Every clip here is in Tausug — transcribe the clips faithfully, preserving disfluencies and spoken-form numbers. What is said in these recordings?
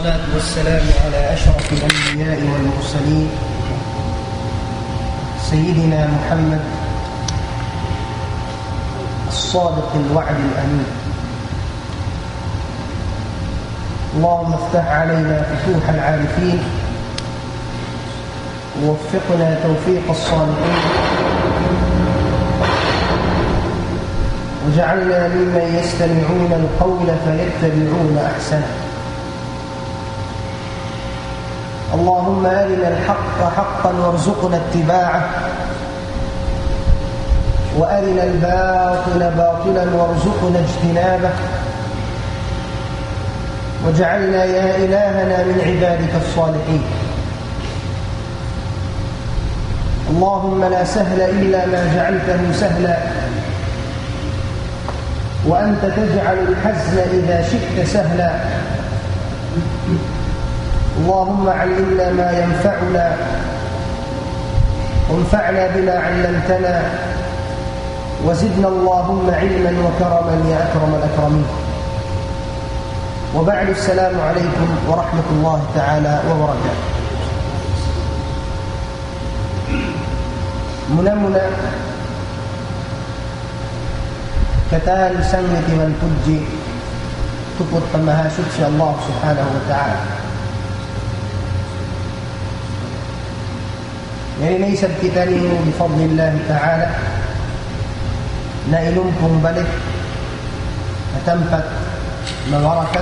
والصلاة والسلام على أشرف الأنبياء والمرسلين سيدنا محمد الصادق الوعد الأمين. اللهم افتح علينا فتوح العارفين، ووفقنا توفيق الصالحين، واجعلنا ممن يستمعون القول فيتبعون أحسنه. اللهم أرنا الحق حقا وارزقنا اتباعه، وأرنا الباطل باطلا وارزقنا اجتنابه، واجعلنا يا إلهنا من عبادك الصالحين. اللهم لا سهل إلا ما جعلته سهلا، وأنت تجعل الحزن إذا شئت سهلا. اللهم علمنا ما ينفعنا، وانفعنا بما علمتنا، وزدنا اللهم علما وكرما يا أكرم الأكرمين. وبعد، السلام عليكم ورحمة الله تعالى وبركاته. Muna-muna, katan sanglit iban pudji tuput pa Mahasuchi Allah Subhanahu wa Ta'ala. Yan na isab kitaniyu, بفضل الله تعالى, na ilumpung balik ha tampat mabarakat,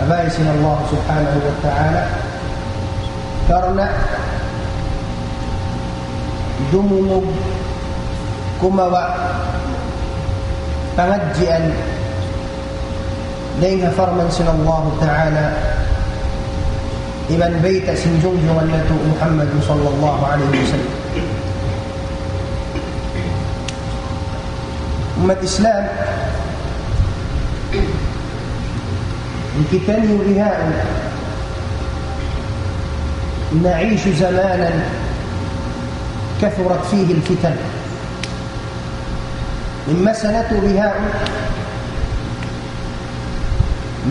ha bāy sin Allah Subhanahu wa Ta'ala, karna' dumungug, kumawa' pangadjian dayn ha parman sin Allah Ta'ala iban bayta' sin junjungan natu' Muhammad sallallahu alayhi wasallam. Ummat Islam, in kitaniyu bihaun, نعيش زمانا كثرت فيه الفتن. In masa natu' bihaun,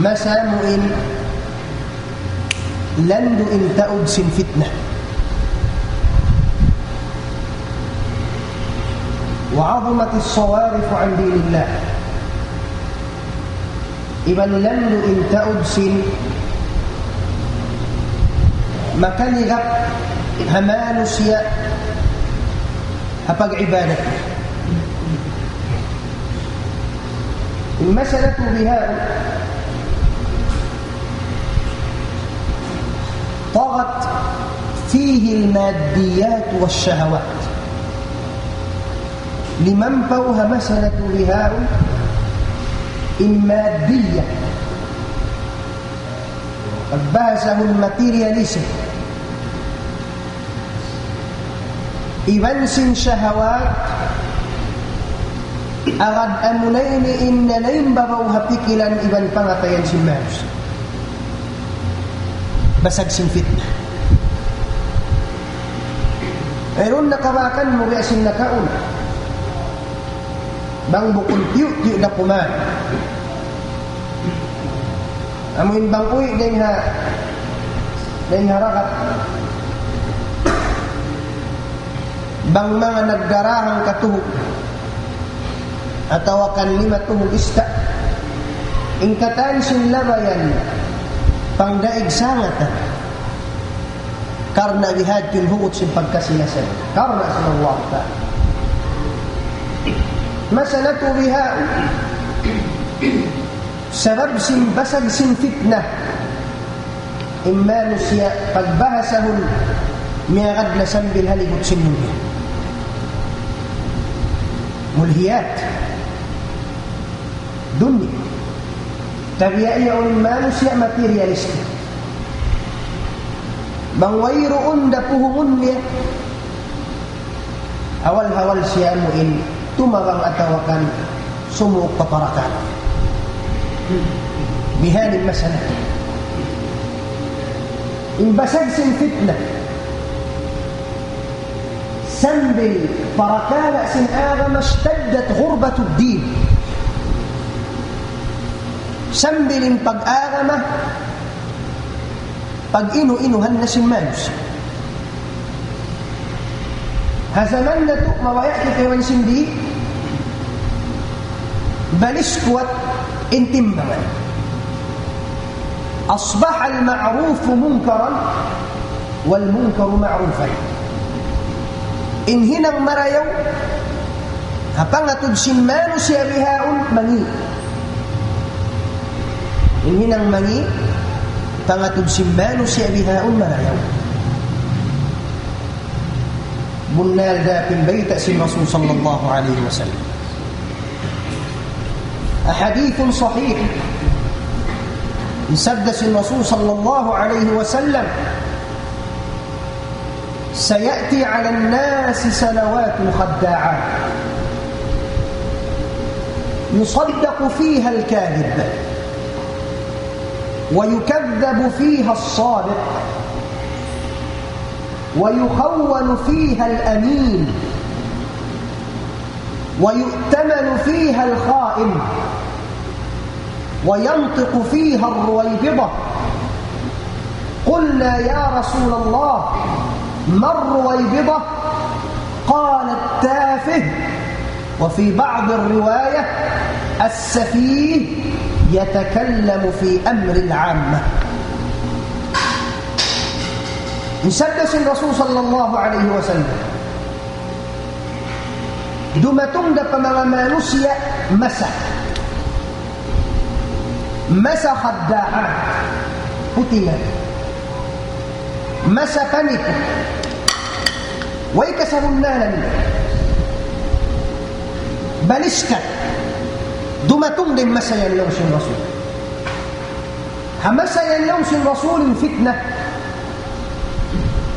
masa amu in landu' in taud sin fitna. وعظمت الصوارف عن دين الله. Iban landu' in taud sin makaligap ha manusiya' ha pag-ibadat. In masa natu' bihaun, طغت فيه الماديات والشهوات. Limampaw ha masa natu' bihaun in maddiya. Pagbahasahun materialism. Iban sin shahawat, agad amuna ini in nalaimbabaw ha pikilan iban pangatayan sin manusiya'. Basag sin fitna. Wayruun na kabakan mu biya' sin nakauna. Bang bukun tiyu'-tiyu' da kuman. Amu in bang uwi' dayn ha, dayn ha rakat. Bang manga nagdarahang katuhug atawa kan lima tuhug ista', in katan sin labayan pangdaig sangatan. Karna' bihadtu in hugut sin pagkasi-lasa, karna' sin Allah Ta'ala. Masa natu' bihaun, sabab sin basag sin fitna, in manusiya' pagbahasahun miyagad na sambil ha lingkud sin dunya. Mulhiyat. Dunya. Tabiya' yaun in manusiya' materialistic. Bang wayruun da puhungun niya, awal-awal siya amu in tumabang atawa kan sumuuk pa parakala'. Bihaini in masa natu'. In basag sin fitna. Sambil parakala' sin agama, اشتدت غربة الدين. Sambil in pag-agama, Pag-inu-inuhan na sin manusiya'. Ha jaman natu', mabaya' kita iban sin di', baliskuwat in timbangan. أصبح المعروف منكرا والمنكر معروفا. In hinang marayaw, ha pangatud sin manusiya' bihaun mangi'. In hinang mangi', pangatud sin manusiya' bihaun marayaw. Bunnal da in bayta' sin Rasul sallallahu alayhi wasallam. حديث صحيح. Sabda sin Rasul sallallahu alayhi wasallam, سيأتي على الناس سنوات خداعات يصدق فيها الكاذب ويكذب فيها الصادق ويخون فيها الأمين ويؤتمن فيها الخائن وينطق فيها الرويبضة. قلنا: يا رسول الله، ما الرويبضة؟ قال: التافه، وفي بعض الرواية: السفيه يتكلم في أمر العامة. In sabda sin Rasul sallallahu alayhi wasallam, dumatung da pa manga manusiya' masa. Masa khadda'a, putingan. Masa panipu. Way kasabunnalan. Baliskat. Dumatung da in masa yan laung sin Rasul. Ha masa yan laung sin Rasul in fitna.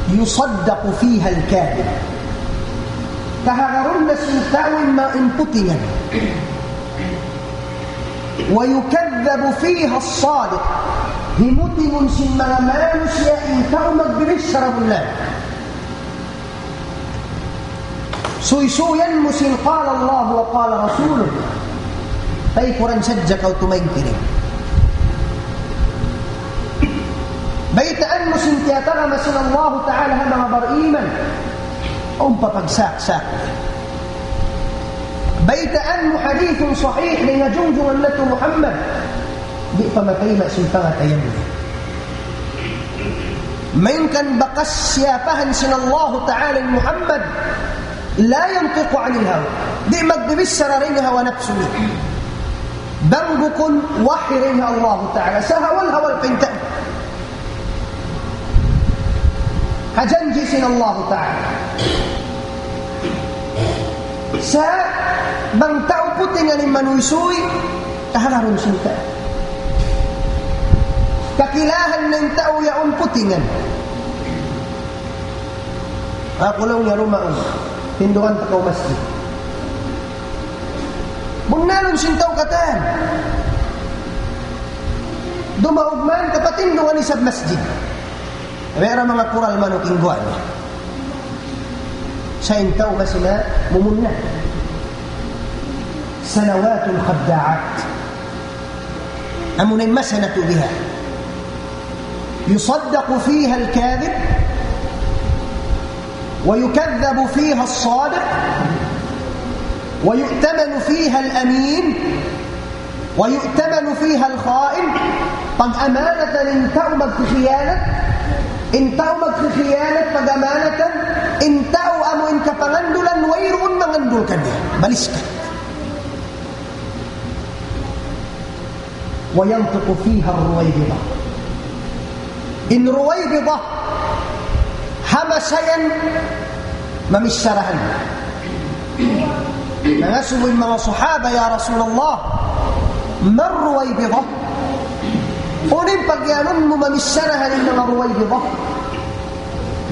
يصدق فيها الكاذب. Kahagarun na sin tau in ma-, in putingan. ويكذب فيها الصادق. Himutingun sin manga manusiya' in tau magbichara bunnal. Suysuyan mu sin قال الله وقال رسوله. Ay Qur'an sadja kaw tumayngkiring. Baytaan mu sin tiyatagama sin Allahu Ta'ala ha manga bar-iman. Awn pa pagsaksak. Baytaan mu hadith sahih dayn ha jungjungan natu' Muhammad. Di' pa matayma' sin pangatayan niya. Malayngkan bakas siyapahan sin Allahu Ta'ala in Muhammad, لا ينطق عن الهوى. Di' magbichara dayn ha hawa napsu niya. Bang bukun wahi dayn ha Allahu Ta'ala. Sahawal-hawal pa in tau. Ha janji' sin Allahu Ta'ala. Sa' bang tau putingan in manuysuy, kahagarun sin tau. Kakilahan na in tau yaun putingan. Aku laung niya dumaug, tindugan ta kaw masjid. Bunnalun sin tau katan. Dumaug man, kapatindug isab masjid. Mayta' manga kural manuk in guwa' niya. Sa' in tau masi na mumunna. سنوات خداعات. Amuna in masa natu' biha. يصدق فيها الكاذب ويكذب فيها الصادق ويؤتمن فيها الأمين ويؤتمن فيها الخائن. Pag-amanatan in tau magkhiyanat, in tau magkhiyanat, pag-amanatan, in tau amu in kapangandulan, wayruun mangandul kaniya. Baliskat. وينطق فيها الرويبضة. In Ruwaybidah, ha masa yan mamicharahan. Nangasubu in manga sahaba, "Ya Rasulullah, ما الرويبضة?" Unu in pagiyanun mu mamicharahan in manga Ruwaybidah?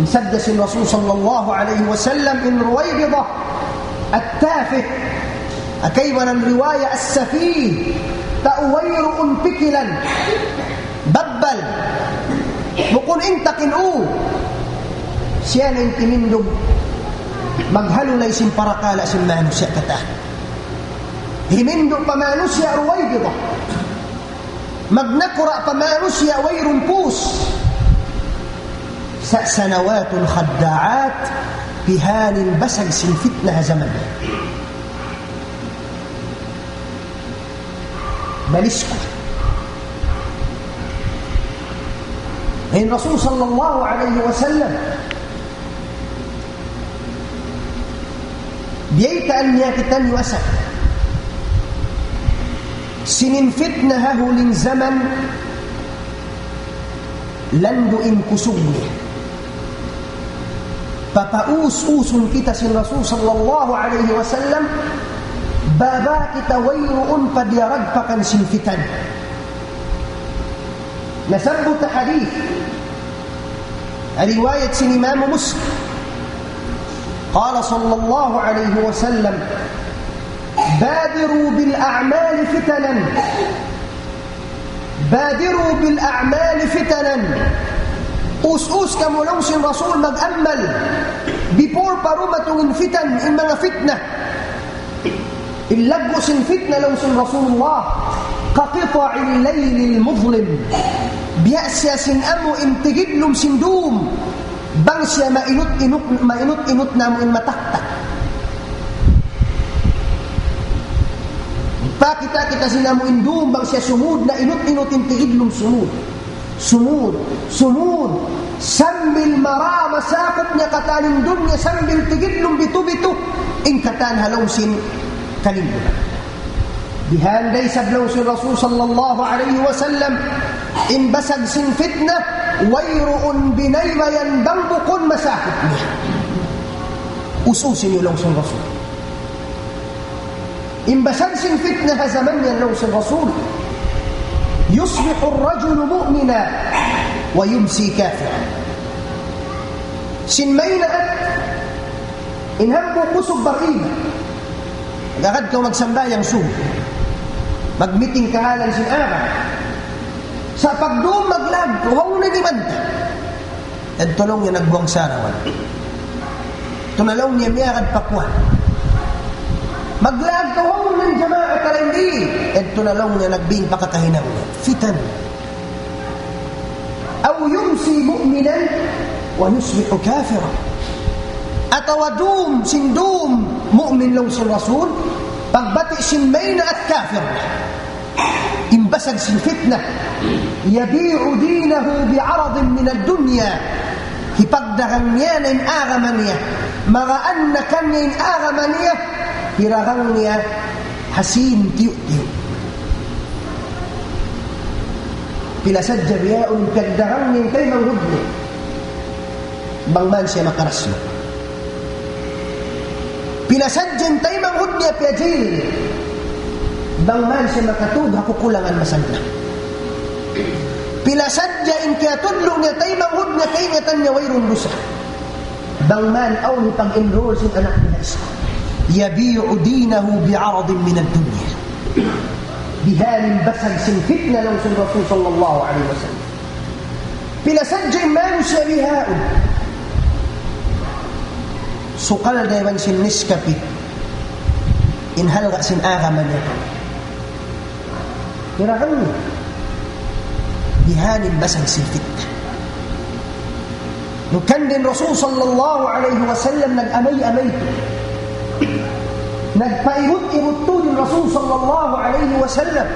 In sabda sin Rasul sallallahu alayhi wasallam, in Ruwaybidah, التافه. Ha kaibanan riwaya, السفيه. Tau wayruun pikilan. Babbal. Bukun intak in ū. Siya na in timindug maghalulay sin parakala' sin manusiya' katan. Himindug pa manusiya' Ruwaybidah. Magnakura' pa manusiya' wayruun pūs. Sa-, سنوات خداعات, bihaini in basag sin fitna ha jaman. Balisku. In Rasul sallallahu alayhi wasallam, biyaytaan niya kitaniyu asal sin in fitna ha huling jaman, landu' in kusug niya. Papaus-usun kita sin Rasul sallallahu alayhi wasallam, bang kita wayruun pa diyaragpakan sin fitan. Nasabbut ha hadith, riwayat sin Imam Muslim. قال صلى الله عليه وسلم: بادروا بالأعمال فتنا، بادروا بالأعمال فتنا. Us-us kamu, laung sin Rasul, mag-amal before pa dumatung in fitan, in manga fitna. In laggu' sin fitna, laung sin Rasulullah, كقطع الليل المظلم. Biya' siya sin amu in tigidlum sin dum, bang siya mainut-inut, mainut-inut na amu in mataktak. Pakita' kita sin amu in dum, bang siya sumud na inut-inut in tigidlum, sumud. Sumud, sumud. Sambil mara masakup niya katan in dunya, sambil tigidlum bitu'-bitu' in katan ha lawm sin kalimbutan. Bihan da isab, laung sin Rasul sallallahu alayhi wasallam, in basag sin fitna, wayruun binaybayan bang bukun masakup niya. Us-usi niyu, laung sin Rasul. In basag sin fitna ha jaman yan, laung sin Rasul, يصبح الرجل مؤمنا ويمسي كافرا. Sin maynaat, in hambuuk usug bariman, nag-agad kaw magsambahayang subuh, mag-meeting kahalan sin agama. Sa' pagdum maglag, kuhaw na di man ta. Yadtu, laung niya, nagbuwang sarawan. Yadtu na, laung niya, miyagad pa kuwan. Maglaag kaw ha jamaa, tara, di'. Yadtu na, laung niya, nagbing pa kakahinang niya. Fitan. أو يمسي مؤمنا ويصبح كافرا. Atawa dum, sin dum, mu'min, laung sin Rasul, pagbati' sin maynaat, kafir. In basag sin fitna. يبيع دينه بعرض من الدنيا. Hipagdagang niya na in agama niya. Magaan na kaniya in agama niya. Hiragang niya ha sīn tiyu'-tiyu'. Pila sadja bihaun in piyagdagang niya in taymanghud niya. Bang man siya makarasul. Pila sadja in taymanghud niya piyajail niya. Bang man siya makatug ha kukulangan masanna. Pila sadja in kiyatudlu' niya taymanghud niya kaingatan niya wayruun dusa. Bang man awn hipag-enroll sin anak niya ha iskul. يبيع دينه بعرض من الدنيا. Bihaini in basag sin fitna, laung sin Rasul sallallahu alayhi wasallam. Pila sadja in manusiya' bihaun. Sukal da iban sin Nescafe in halga' sin agama niya. Hiragang niya. Bihaini in basag sin fitna. Hangkan in Rasul sallallahu alayhi wasallam nag-amay-amay. Nagpaibut-ibut tuud in Rasul sallallahu alayhi wasallam.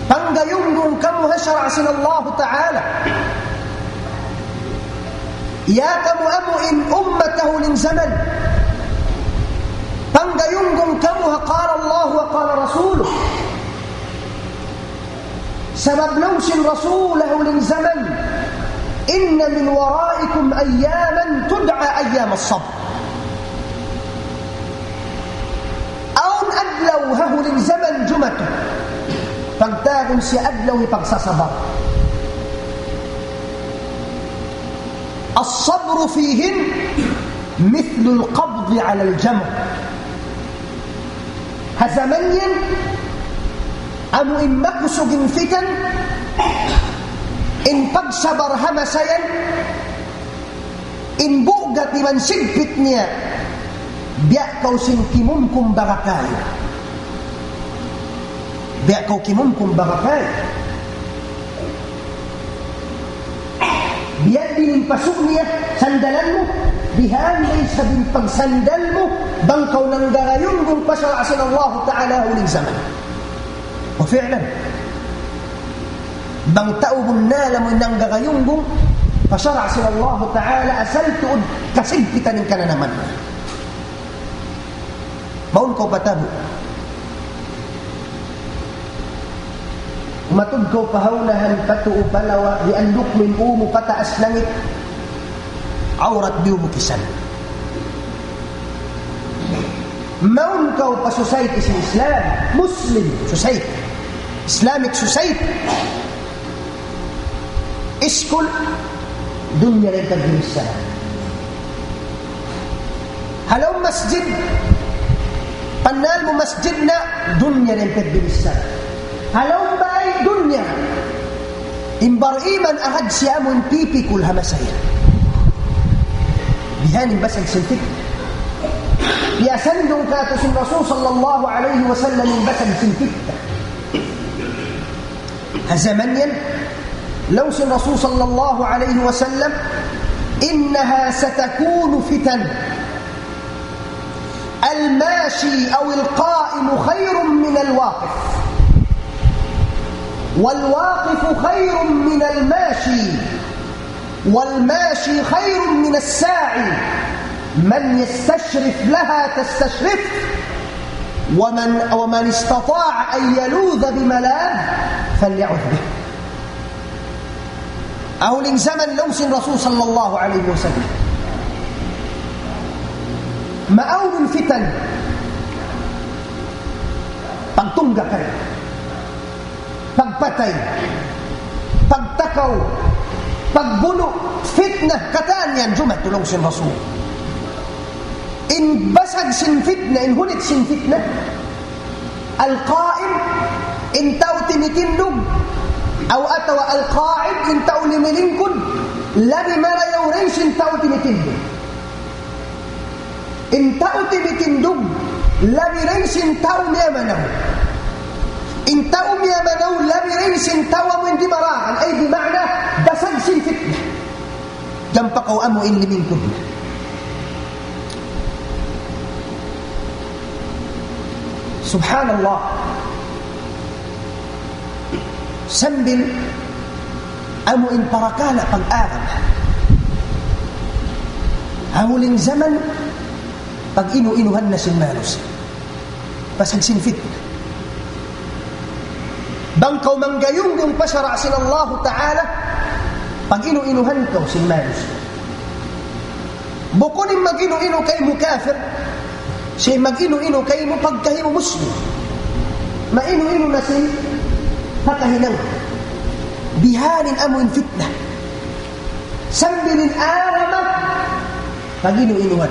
Panggayunggung kamu ha sara' sin Allahu Ta'ala. Ya kamu amu in ummat ha huling jaman. Panggayunggung kamu ha قال الله وقال رسوله. Sabab laung sin Rasul ha huling jaman, إن من ورائكم أياما تدعى أيام الصبر. Awn adlaw ha huling jaman jumatu, pagtawagun siya adlaw hipagsasabar. الصبر فيهن مثل القبض على الجمر. Ha jaman yan, amu in makusug in fitan, in pagsabar ha masa yan, in bugat iban sigpit niya, biya' kaw sin kimumkum baga kayu. Biya' kaw kimumkum baga kayu. Biya' diin in pasu' niya, sandalan mu, biya' diin isab in pagsandal mu, bang kaw nanggagayunggung pa sara' sin Allahu Ta'ala ha huling jaman. Wa fi'lan. Bang tau bunnal amu in nanggagayunggung pa sara' sin Allahu Ta'ala, asal tuud kasigpitan in kananaman. Mawn kaw pa tabu'. Umatud kaw pa ha unahan, pa tuu, pa lawa, di' anduk mu in ū mu pataas langit. Awrat biyu' mu kisan. Mawn kaw pa society sin Islam, Muslim society, Islamic society. Iskul, dunya na in pagbichara. Ha lawm masjid, pannal mu masjid na, dunya na in pagbichara. Ha lawm bay, dunya. In bar-iman agad siya amu in pipikul ha masa yan. Biya' ha yan in basag sin fitna. Biya' sin dungkatu sin Rasul sallallahu alayhi wasallam in basag sin fitna. Ha jaman yan, laung sin Rasul sallallahu alayhi wasallam, إنها ستكون فتن، الماشي أو القائم خير من الواقف، والواقف خير من الماشي، والماشي خير من الساعي، من يستشرف لها تستشرف، ومن، ومن استطاع أن يلوذ بملاذ فليعذ به. Ha huling jaman, laung sin Rasul sallallahu alayhi wasallam, maawn in fitan, pagtunggakay, pagpatay, pagtakaw, pagbunu', fitna, katan yan jumatu, laung sin Rasul. In basag sin fitna, in hunit sin fitna, القائم, in tau timitindug, أو atawa القاعد, in tau limilingkud, labi marayaw dayn sin tau timitindug. In tau timitindug, labi dayn sin tau miyamanaw. In tau miyamanaw, labi dayn sin tau amu in dimarakan, ay bima'na, basag sin fitna. Dampa kaw amu in limingkud. Subhanallah. Sambil amu in parakala' pag-agama. Ha huling jaman, pag-inu-inuhan na sin manusiya'. Pasal sin fitna. Bang kaw manggayunggayung pa sara' sin Allahu Ta'ala, pag-inu-inuhan kaw sin manusiya'. Bukun in mag-inu-inu kaymu kafir, siya mag-inu-inu kaymu pagkahi mu Muslim. Mainu-inu na sin pagkahinang. Bihaini in amu in fitna. Sambil in agama, pag-inu-inuhan.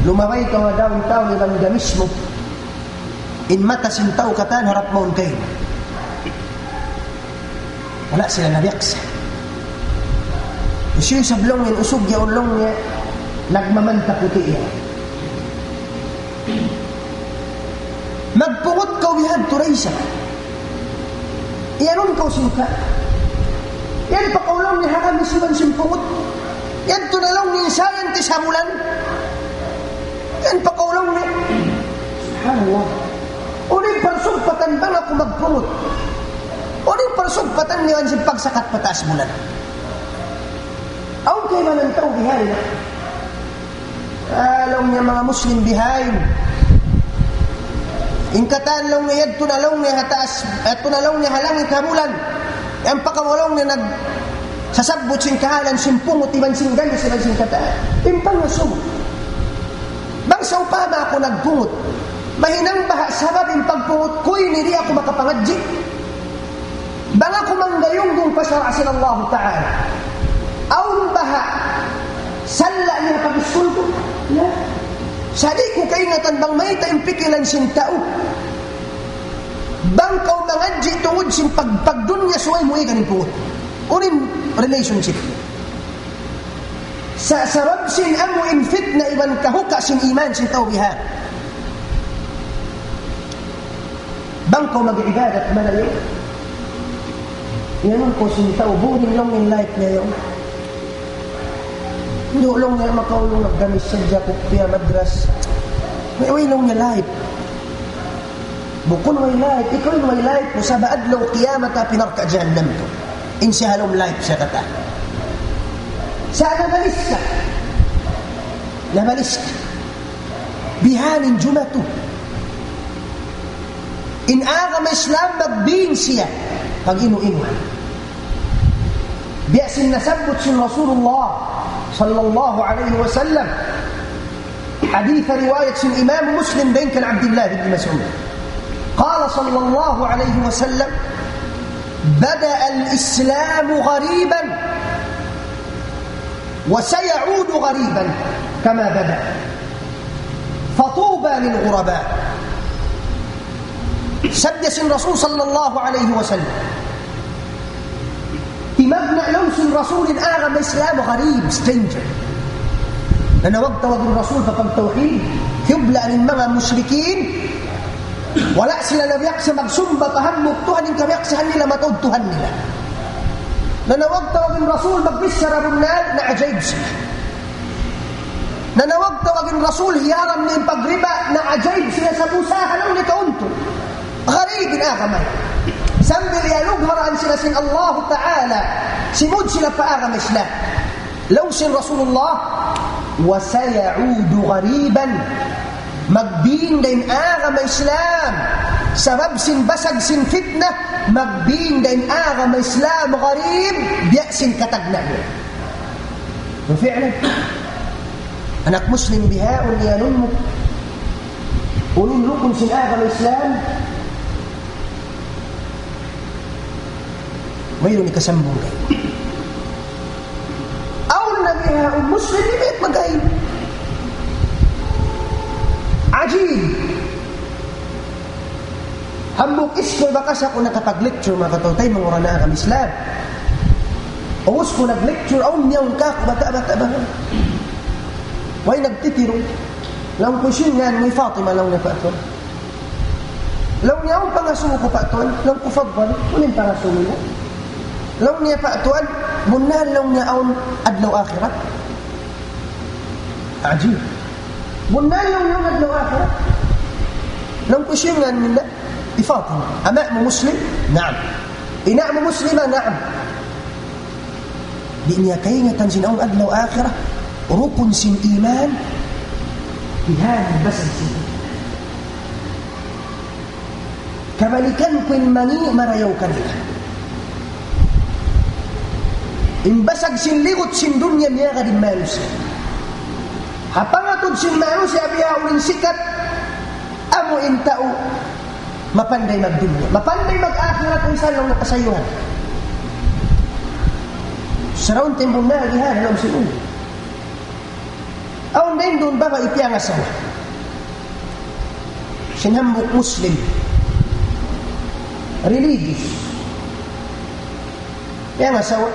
Lumabay kaw ha downtown iban gamis mu. In mata sin tau katan harap mawn kaymu. Wala' sila nabiyaksa. Hisiyu isab laung niya in usug yaun, laung niya, nagmamanta puti' yan. Magpungut kaw bihadtu da isab. Iyanun kaw sin ka. Yan pa kaw laung niya ha gamis iban sin pungut. Yadtu na laung niya in scientist ha bulan. Yan pa kaw laung niya. Subhanallah. Unu in parsugpatan bang aku magpungut? Unu in parsugpatan niya iban sin pagsakat pa taas bulan? Awn kaibanan tau bihaini na. Ah, laung niya manga Muslim bihaini. In katan laung niya, yadtu na laung niya ha taas, yadtu na laung niya ha langit ha bulan. Yan pa kaw laung niya nagsasabbut sin kahalan sin pungut iban sin gamis iban sin katan. In pangasubu. Bang sawpama aku nagpungut, mahinang baha' sabab in pagpungut ku ini di' aku makapangadji'? Bang aku manggayunggayung pa sara' sin Allahu Ta'ala, awn baha' salla' niya pag-iskul ku? La. Sa' di' ku kaingatan bang mayta' in pikilan sin tau. Bang kaw mangadji' tungud sin pag-, pagdunya subay mu igan in pungut. Unu in relationship? Sa-, sabab sin amu in fitna iban kahuka' sin iman sin tau bihan. Bang kaw mag-ibadat marayaw, Yan ang kusinta, boring laung in life niya yan. Hindi laung niya makaulung, naggamis sadja, kupiya, madras. Way, way laung niya life. Bukun way life, ikaw in way life mu, sabab adlaw kiyamat ha narka' jahannam tu. In siya ha lawm life siya katan. Sa' namalis ka. Namalis ka. Bihaini in jumatu. In agama Islam magbin siya pag-inu-inu. Biya' sin nasabbut sin Rasulullah sallallahu alayhi wasallam. Hadith riwayat sin Imam Muslim dayn kan Abdullah bin Mas'ud. قال صلى الله عليه وسلم: بدأ الإسلام غريبا وسيعود غريبا كما بدأ فطوبى للغرباء. Sabda sin Rasul sallallahu alayhi wasallam, timagna' laung sin Rasul in agama Islam gharib, stranger. Nanawag-tawag in Rasul pa pagtawhid, hiyublaan in manga mushrikin, wala' sila namiyaksa magsumba pa hambuuk tuhan, in kamiyaksahan nila mataud tuhan nila. Nanawag-tawag in Rasul magbichara bunnal, naajaib sila. Nanawag-tawag in Rasul, hiyaram niya in pagriba, naajaib sila sa' busaha laung niya kauntu. Gharib in agama. Sambil iyalugharaan sila sin Allah Ta'ala, simud sila pa agama Islam. Laung sin Rasulullah, وسيعود غريبا. Magbin da in agama Islam. Sabab sin basag sin fitna, magbin da in agama Islam gharib, biya' sin katagna' niya. Wa fi'lan. Anak Muslim bihaun iyanun mu. Unu in rukun sin agama Islam? Wayruun hikasambung kay. Awn na bihaun Muslim, di' magay. Ajib. Hambuuk iskul bakas aku nakapag-lecture, manga kataw-taymanghuran ha agama Islam. Ubus ku nag-lecture, awn niyawn kaku', bata'-bata' baha'. Way nagtitirung. Laung ku, "Hisiyu in ngan mu?" "Hi Fatima," laung niya, "Pa' Tuwan." Laung niya, "Awn pangasubu ku, Pa' Tuwan." Laung ku, "Faddal, unu in pangasubu mu?" Laung niya, "Pa' Tuwan, bunnal," laung niya, "awn adlaw akhirat?" Ajib. Bunnal laung niya adlaw akhirat. Laung ku, "Hisiyu in ngan mu?" "Hi Fatima." "Ama' mu Muslim?" "Naam." "Ina' mu Muslima?" "Naam." Di' niya kaingatan sin awn adlaw akhirat. Rukun sin iman. Bihaini in basag sin Kabalikan ku in mangi' marayaw kanila. In basag sin ligut sin dunya miyagad in manusiya'. Ha pangatud sin manusiya' bihaun in sikat, amu in tau mapanday magdunya. Mapanday mag-akhirat, minsan laung niya kasayuhan. Saraun timbul na, lihan, laung sin unu. Awn dayn duun babai piyangasawa sin hambuuk Muslim. Religious. Piyangasawa.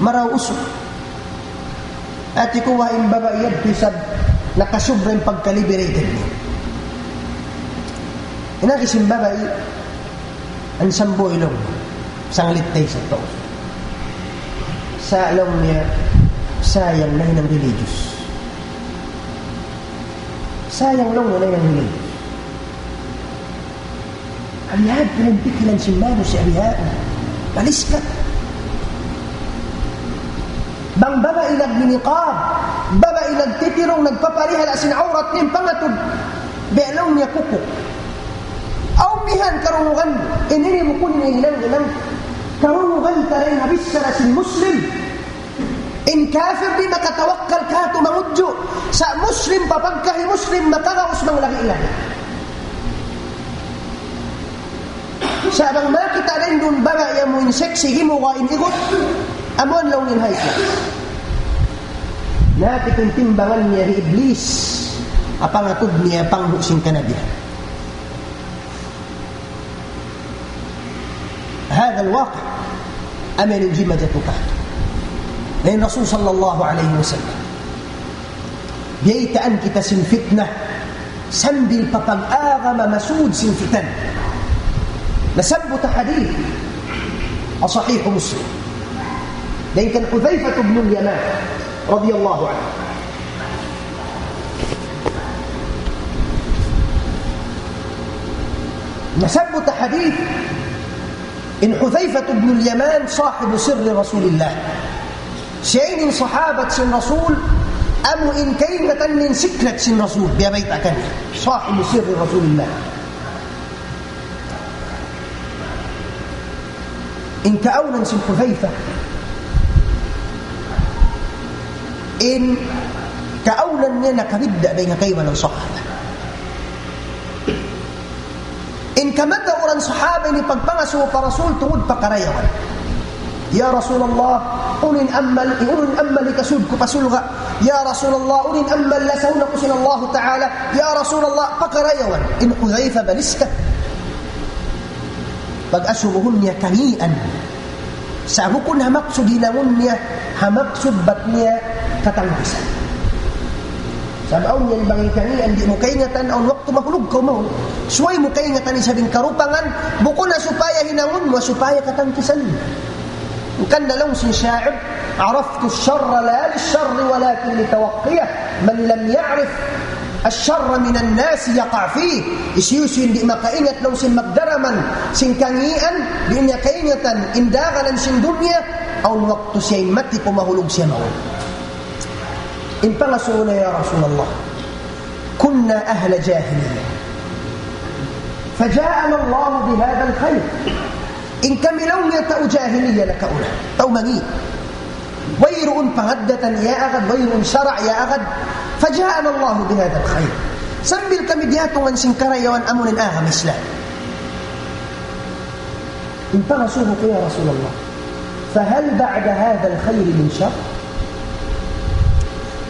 Marayaw usug. Hati ku wa in babai yadtu isab nakasubra in pagka-liberated niya. In agi sin babai, Ansambu laung, sanglit tay sa tau. Sa' laung niya, sayang nahinang religious. Sayang laung niya nahinang religious. Abihan, pinagpikilan sin manusiya' abihan. Maliskat. Bang babai nag-niqab, babai nagtitirung, nagpaparihala' sin awrat niya, in pangatud, biya' laung niya kuku'. Awn bihan karungugan, ini ini bukun ini hinang-hinang. Karungugan ta dayn ha bichara sin Muslim. In kafir di' makatawakkal kātu' mangudju'. Sa' Muslim, papagkahi Muslim, makagaus manglagi-lagi. Sa' bang makita' dayn duun babai amu in sexy, gimuwa' in igut, amu in laung in high class. Na, kitu' in timbangan niya hi Iblis, ha pangatud niya panghu' sin kanabihan. هذا الواقع. Amu in jimatu kātu'. Na in Rasul sallallahu alayhi wasallam, biyaytaan kita sin fitna, sambil pa pag-agama masud sin fitan. Nasabbut ha hadith, Sahih Muslim. Dayn kan Hudhayfah ibn al-Yaman radiyallahu anhu. Nasabbut ha hadith in Hudhayfah ibn al-Yaman sahibu sirri Rasulillah. Siya ini in sahabat sin Rasul, amu in kaingatan niya in secret sin Rasul, biyabayta' kaniya. Sahibu sirri Rasulillah. In kaawnan sin Hudhayfah, in kaawnan niya nakabidda' dayn ha kaibanan sahaba. In kamatauran sahaba ini pagpangasubu pa Rasul tungud pa karayawan. "Ya Rasulullah, unu in amal, unu in amal hikasud ku pa surga'. Ya Rasulullah, unu in amal lasahun aku sin Allahu Ta'ala. Ya Rasulullah, pa karayawan." In Hudhayfah baliska. Pag-asubuhun niya kangian. Sa' bukun ha maksud hinangun niya, ha maksud bat niya katangkisan. Sabab awn yan bang in kangian di' mu kaingatan, awn waktu mahulug kaw mawn. Subay mu kaingatan isab in karupangan, bukun na supaya hinangun mu, supaya katangkisan. Hangkan na laung sin sha'ir, "عرفت الشر لا للشر ولكن لتوقيه، من لم يعرف الشر من الناس يقع فيه." Hisiyu-siyu in di' makaingat laung sin magdaraman sin kangian, di' niya kaingatan in dagalan sin dunya, awn waktu siya in mati ku mahulug siya mawn. In pangasubu niya, "Ya Rasulullah, كنا أهل جاهلية فجاءنا الله بهذا الخير." In kami laung niya tau jahiliya nakauna, tau mangi'. Wayruun pangaddatan iyaagad, wayruun sara' iyaagad. فجاءنا الله بهذا الخير. Sambil kami diyatungan sin karayawan amu in agama Islam. In pangasubu ku, "Ya Rasulullah, فهل بعد هذا الخير من شر؟"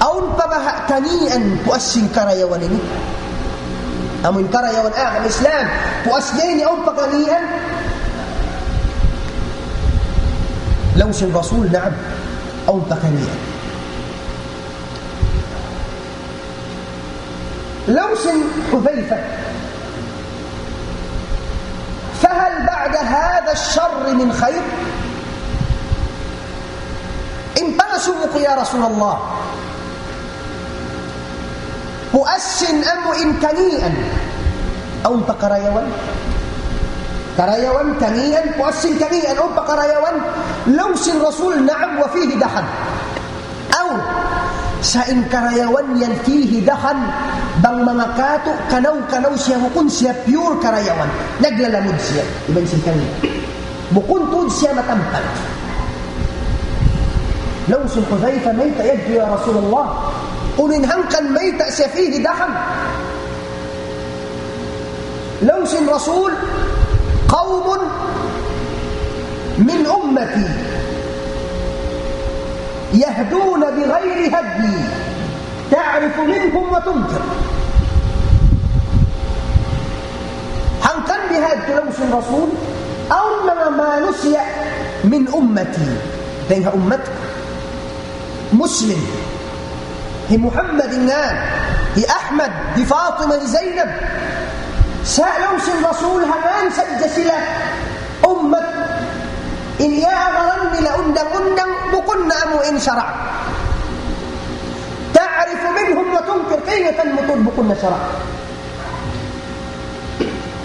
Awn pa baha' kangian puas sin karayawan ini? Amu in karayawan agama Islam, puas niya ini awn pa kangian? Laung sin Rasul, "Na'am, awn pa kangian." Laung sin Hudhayfah, "فهل بعد هذا الشر من خير؟" In pangasubu ku, "Ya Rasulullah, puas sin amu in kangian, awn pa karayawan?" Karayawan, kangian, puas sin kangian, awn pa karayawan? Laung sin Rasul, "نعم وفيه دخن." Awn. Sa' in karayawan yan فيه دخن, bang manga katu', kanaw-kanaw siya, bukun siya pure karayawan. Naglalamud siya iban sin kangi'. Bukun tuud siya matampal. Laung sin Hudhayfah, "Mayta' yadtu ya Rasulullah? Unu in hangkan mayta' siya فيه دخن?" Laung sin Rasul, "قوم من أمتي يهدون بغير هدي تعرف منهم وتنكر." Hangkan bihadtu laung sin Rasul, awn manga manusiya' من أمتي, dayn ha ummat ku. Muslim. Hi Muhammad in ngan, hi Ahmad, hi Fatima, hi Zainab. Sa' laung sin Rasul, ha ngan sadja sila ummat, in iyaagaran nila undang-undang, bukun na amu in sara'. تعرف منهم وتنكر, kaingatan mu tuud bukun na sara'.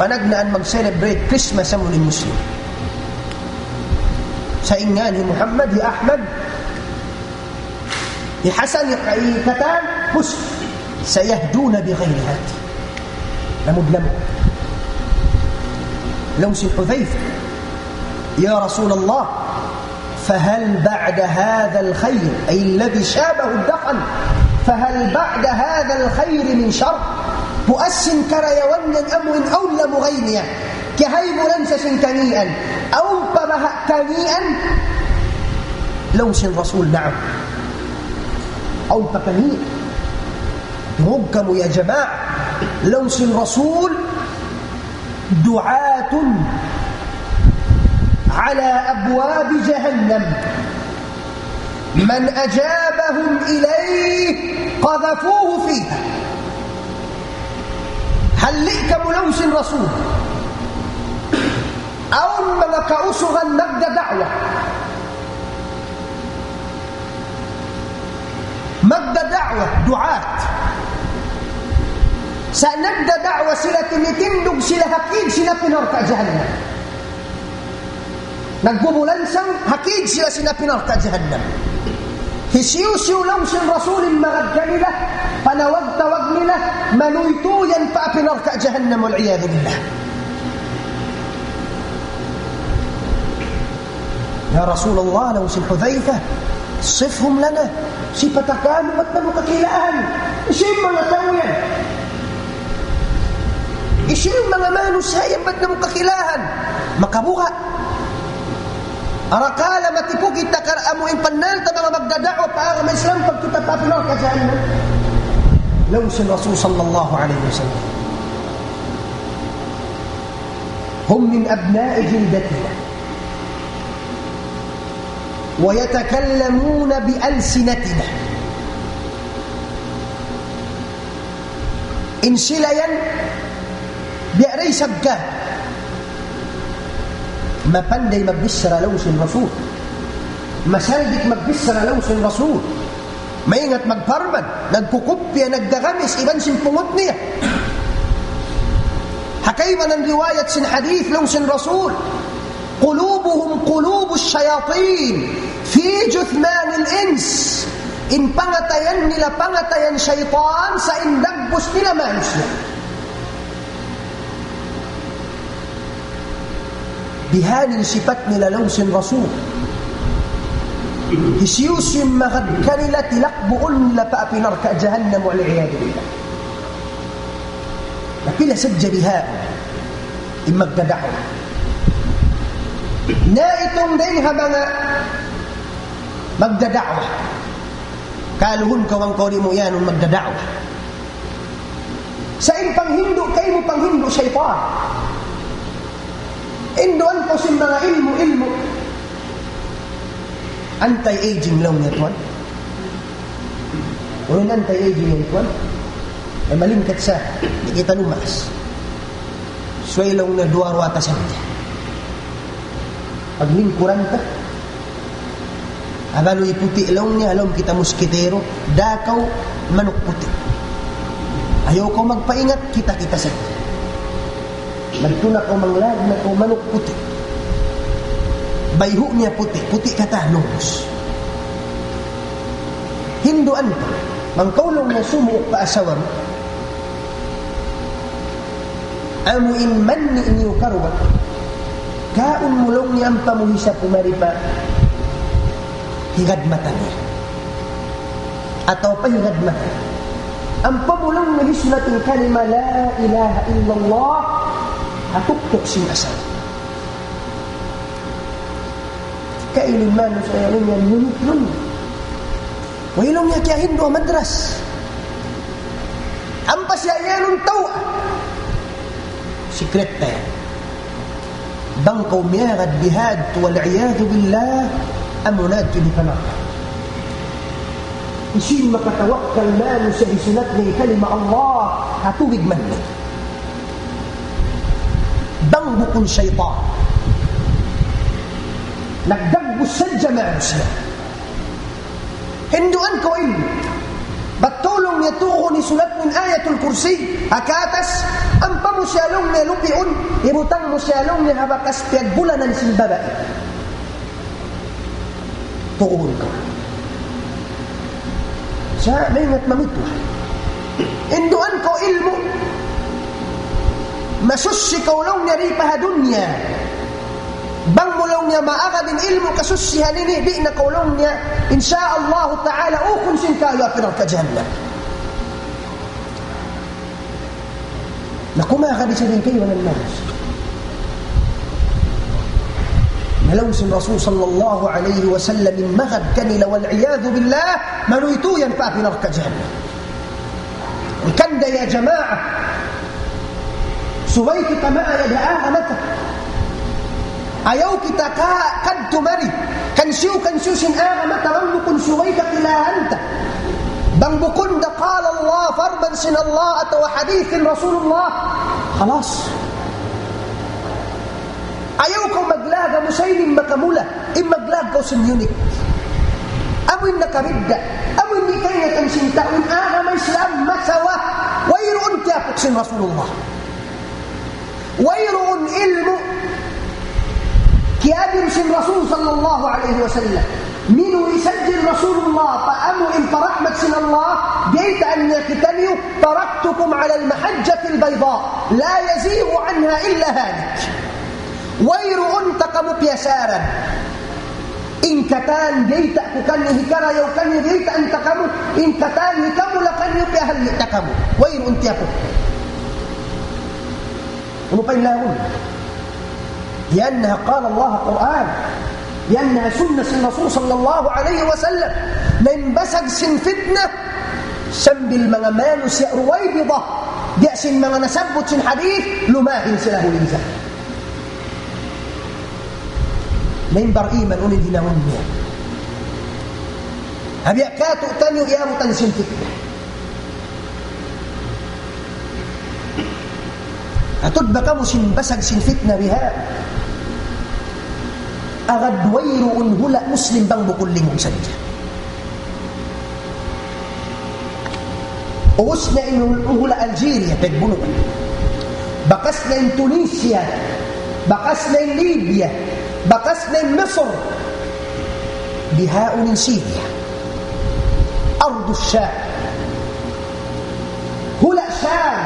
Panagnaan mag-celebrate Christmas amu in Muslim. Sa' in ngan hi Muhammad, hi Ahmad, hi Hasan, hi, hi katan, Muslim. سيهدون بغير هدي. Lamud-lamud. Laung sin Hudhayfah, "يا رسول الله، فهل بعد هذا الخير، أي الذي شابه الدخن، فهل بعد هذا الخير من شر؟" Puas sin karayawan yan amu in awn lamugay niya, kiyahaybulan sa sin kangian, awn pa baha' kangian? Laung sin Rasul, "نعم." Awn pa kangian. Dungug kamu ya jamaa. Laung sin Rasul, دعاة على أبواب جهنم من أجابهم إليه قذفوه فيها. Halli' kamu laung sin Rasul. Awn Manga kausugan nagdada'wa. Magdada'wa, du'at. Sa' nagdada'wa sila, timitindug sila ha kid sin api narka' jahannam. Nagbubulansang ha kid sila sin api narka' jahannam. Hisiyu-siyu laung sin Rasul in magad kanila, panawag-tawag nila, manuytuy yan pa api narka' jahannam, wal iyadhu billah. "Ya Rasulullah," laung sin Hudhayfah, "sifhum lana, sipata kamu bat namu' kakilahan. Hisiyu in manga tau yan? Hisiyu in manga manusiya' yan bat namu' kakilahan?" Makabuga'. Arakala' matipu kita kar amu in pannal ta manga magdada'wa pa agama Islam, pagkita' pa api narka' jahannam. Laung sin Rasul sallallahu alayhi wasallam, "هم من أبناء جلدتنا ويتكلمون بألسنتنا." In sila yan, biya' da isab ka. Mapanday magbichara laung sin Rasul. Masaldik magbichara laung sin Rasul. Maingat magparman, nagkukupya, nagdagamis, iban sin pungut niya. Ha kaibanan riwayat sin hadith laung sin Rasul, "قلوبهم قلوب الشياطين في جثمان الإنس." In pangatayan nila pangatayan saytan sa' in dagbus nila manusiya'. Bihaini in sipat nila laung sin Rasul. Hisiyu-siyu in magad kanila tilakbuun nila pa api narka' jahannam, wal iyadhu billah. Na pila sadja biha in magdada'wa. Na itung dayng ha manga magdada'wa. Kaluhun kaw bang kaw di' mu iyanun magdada'wa. Sa' in panghindu', kaymu panghindu' saytan. Hinduan kaw sin manga ilmu', ilmu'. Anti-aging laung niya, tuwan. Unu in anti-aging yan, tuwan? Eh, malingkat sa, di' kita lumaas. Subay laung niya duwa ruwata sadja. Paglingkuran ta, abaluy puti' laung niya, ha lawm kita muskitero, dakaw manuk puti'. Ayaw kaw magpaingat, kita-kita sadja. Madtu na kaw manglag na kaw manuk puti'. Bayhu' niya puti', puti' katan ubus. Hinduan ta, bang kaw laung niya sumuuk pa asawa mu, amu in manni' niyu karuwa, kaun mu laung niya ampa mu hisapu mari pa higad mata niya. Atawa pa higad mata. Ampa mu laung niya hisulat in kalima la ilaha illallah ha tuktuk sin asawa. Kailu in manusiya' yan, yan, ngunit laung niya. Way laung niya kiyahindu' ha madras. Ampa siya iyanun tau. Secret na yan. Bang kaw miyagad bihadtu, wal iyadhu billah, amu na yadtu in hipanaka. Hisiyu in makatawakkal manusiya' hisulat niya in kalima Allah ha tubig manni'? Bang bukun saytan. Nagdagbus sadja manusiya'. Hinduan kaw ilmu'. Bat kaw laung niya tuuhun hisulat mu in Ayatul Kursi ha katas, ampa mu siya laung niya lupiun, ibutang mu siya laung niya ha bakas piyagbulanan sin babai. Tuuhun kaw. Sa' maingat mamutuh. Hinduan kaw ilmu'. Masuchi kaw laung niya di pa ha dunya. Bang mu laung niya maagad in ilmu' kasuchihan ini, di' na kaw laung niya, insya Allah ta'ala, ukun sin kayu api narka' jahannam. Na kumaha di' sa din kayu anan manusiya'. Na laung sin Rasul sallallahu alayhi wasallam, in magad kanila, wal iyadhu billah, manuytuy yan pa api narka' jahannam. Hangkan da ya jamaa, subay kita maayad ha agama ta. Ayaw kita ka-, kadtu mari. Kansiyu-kansiyu sin agama ta, bang bukun subay kakilahan ta. Bang bukun da qala Allah, parman sin Allah, atawa hadith sin Rasulullah. Khalas. Ayaw kaw magla- Husayn in makamula, in maglaggaw sin Munich. Amu in nakaridda, amu in di' kaingatan sin tau in agama Islam masawa, wayruun tiyapuk sin Rasulullah. Wayruun ilmu' kiyabin sin Rasul sallallahu alayhi wasallam. Minuwi' sadja in Rasulullah, pa amu in pa rahmat sin Allah, biyaytaan niya kitaniyu, "تركتكم على المحجة البيضاء لا يزيغ عنها إلا هالك." Wayruun ta kamu piyasaran. In katan, biyayta' ku kaniyu, hikarayaw kaniyu, biyaytaan ta kamu. In katan, hikamula kaniyu, piyahalli' ta kamu. Wayruun tiyapuk. Unu pa in laung? لأنها قال الله قرآن. لأنها سنة sin Rasul sallallahu alayhi wasallam. Na in basag sin fitna, sambil manga manusiya' Ruwaybidah, biya' sin manga nasabbut sin hadith, lumahin sila huling sa. Na in bar-iman, unu in hinangun niya? Biya' katu' taniyu iyabutan sin fitna. Atud ba kamu sin basag sin fitna biha'? Agad wayruun hula' Muslim bang bukun lingug sadja. Ubus na in hul-, hula' Algeria, pagbunuan. Bakas na in Tunisia, bakas na in Libya, bakas na in Misir. Bihaun in Syria. Ardu Sham. Hula' Sham.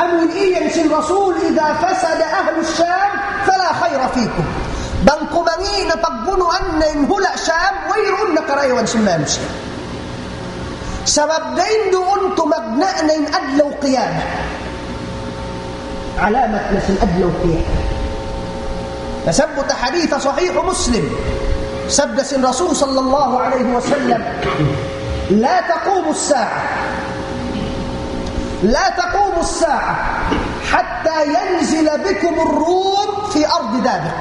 Amu in iyan sin Rasul, "إذا فسد أهل الشام فلا خير فيكم." Bang kumangi' na pagbunuan na in hula' Sham, wayruun na karayawan sin manusiya'. Sabab dayn duun tumagna' na in adlaw qiyamah. Alamat na sin adlaw qiyamah. Nasabbut ha hadith sahih Muslim. Sabda sin Rasul sallallahu alayhi wasallam, "لا تقوم الساعة، لا تقوم الساعة حتى ينزل بكم الروم في أرض دابق."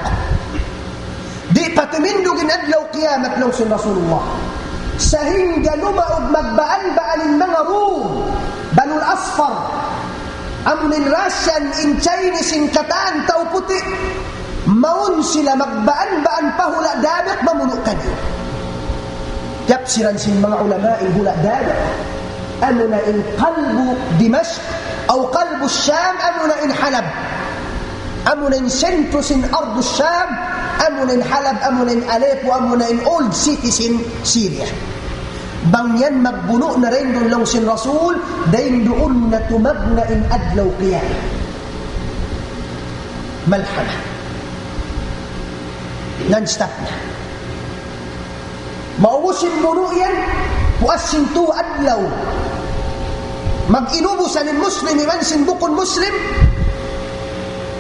Di' pa tumindug in adlaw qiyamat laung sin Rasulullah. Sahingga lumaug magbaan-baan in manga Rum, Banul Asfar, amu in Russian, in Chinese, in katan tau puti', mawn sila magbaan-baan pa hula' Dabiq mamunu' kaniyu. Tiyapsiran sin manga ulama in hula' Dabiq, amuna in qalbu Dimashq, aw qalbu Sham, amuna in Halab. Amuna in sentro sin Ardu Sham, amuna in Halab, amuna in Aleppo, amuna in old city sin Syria. Bang yan magbunu' na dayn duun laung sin Rasul, dayn duun na tumagna' in adlaw qiyamah. Malhama. Non-stop na. Maubus in bunu' yan, puas sin tū adlaw. Mag-inubusan in Muslim iban sin bukun Muslim.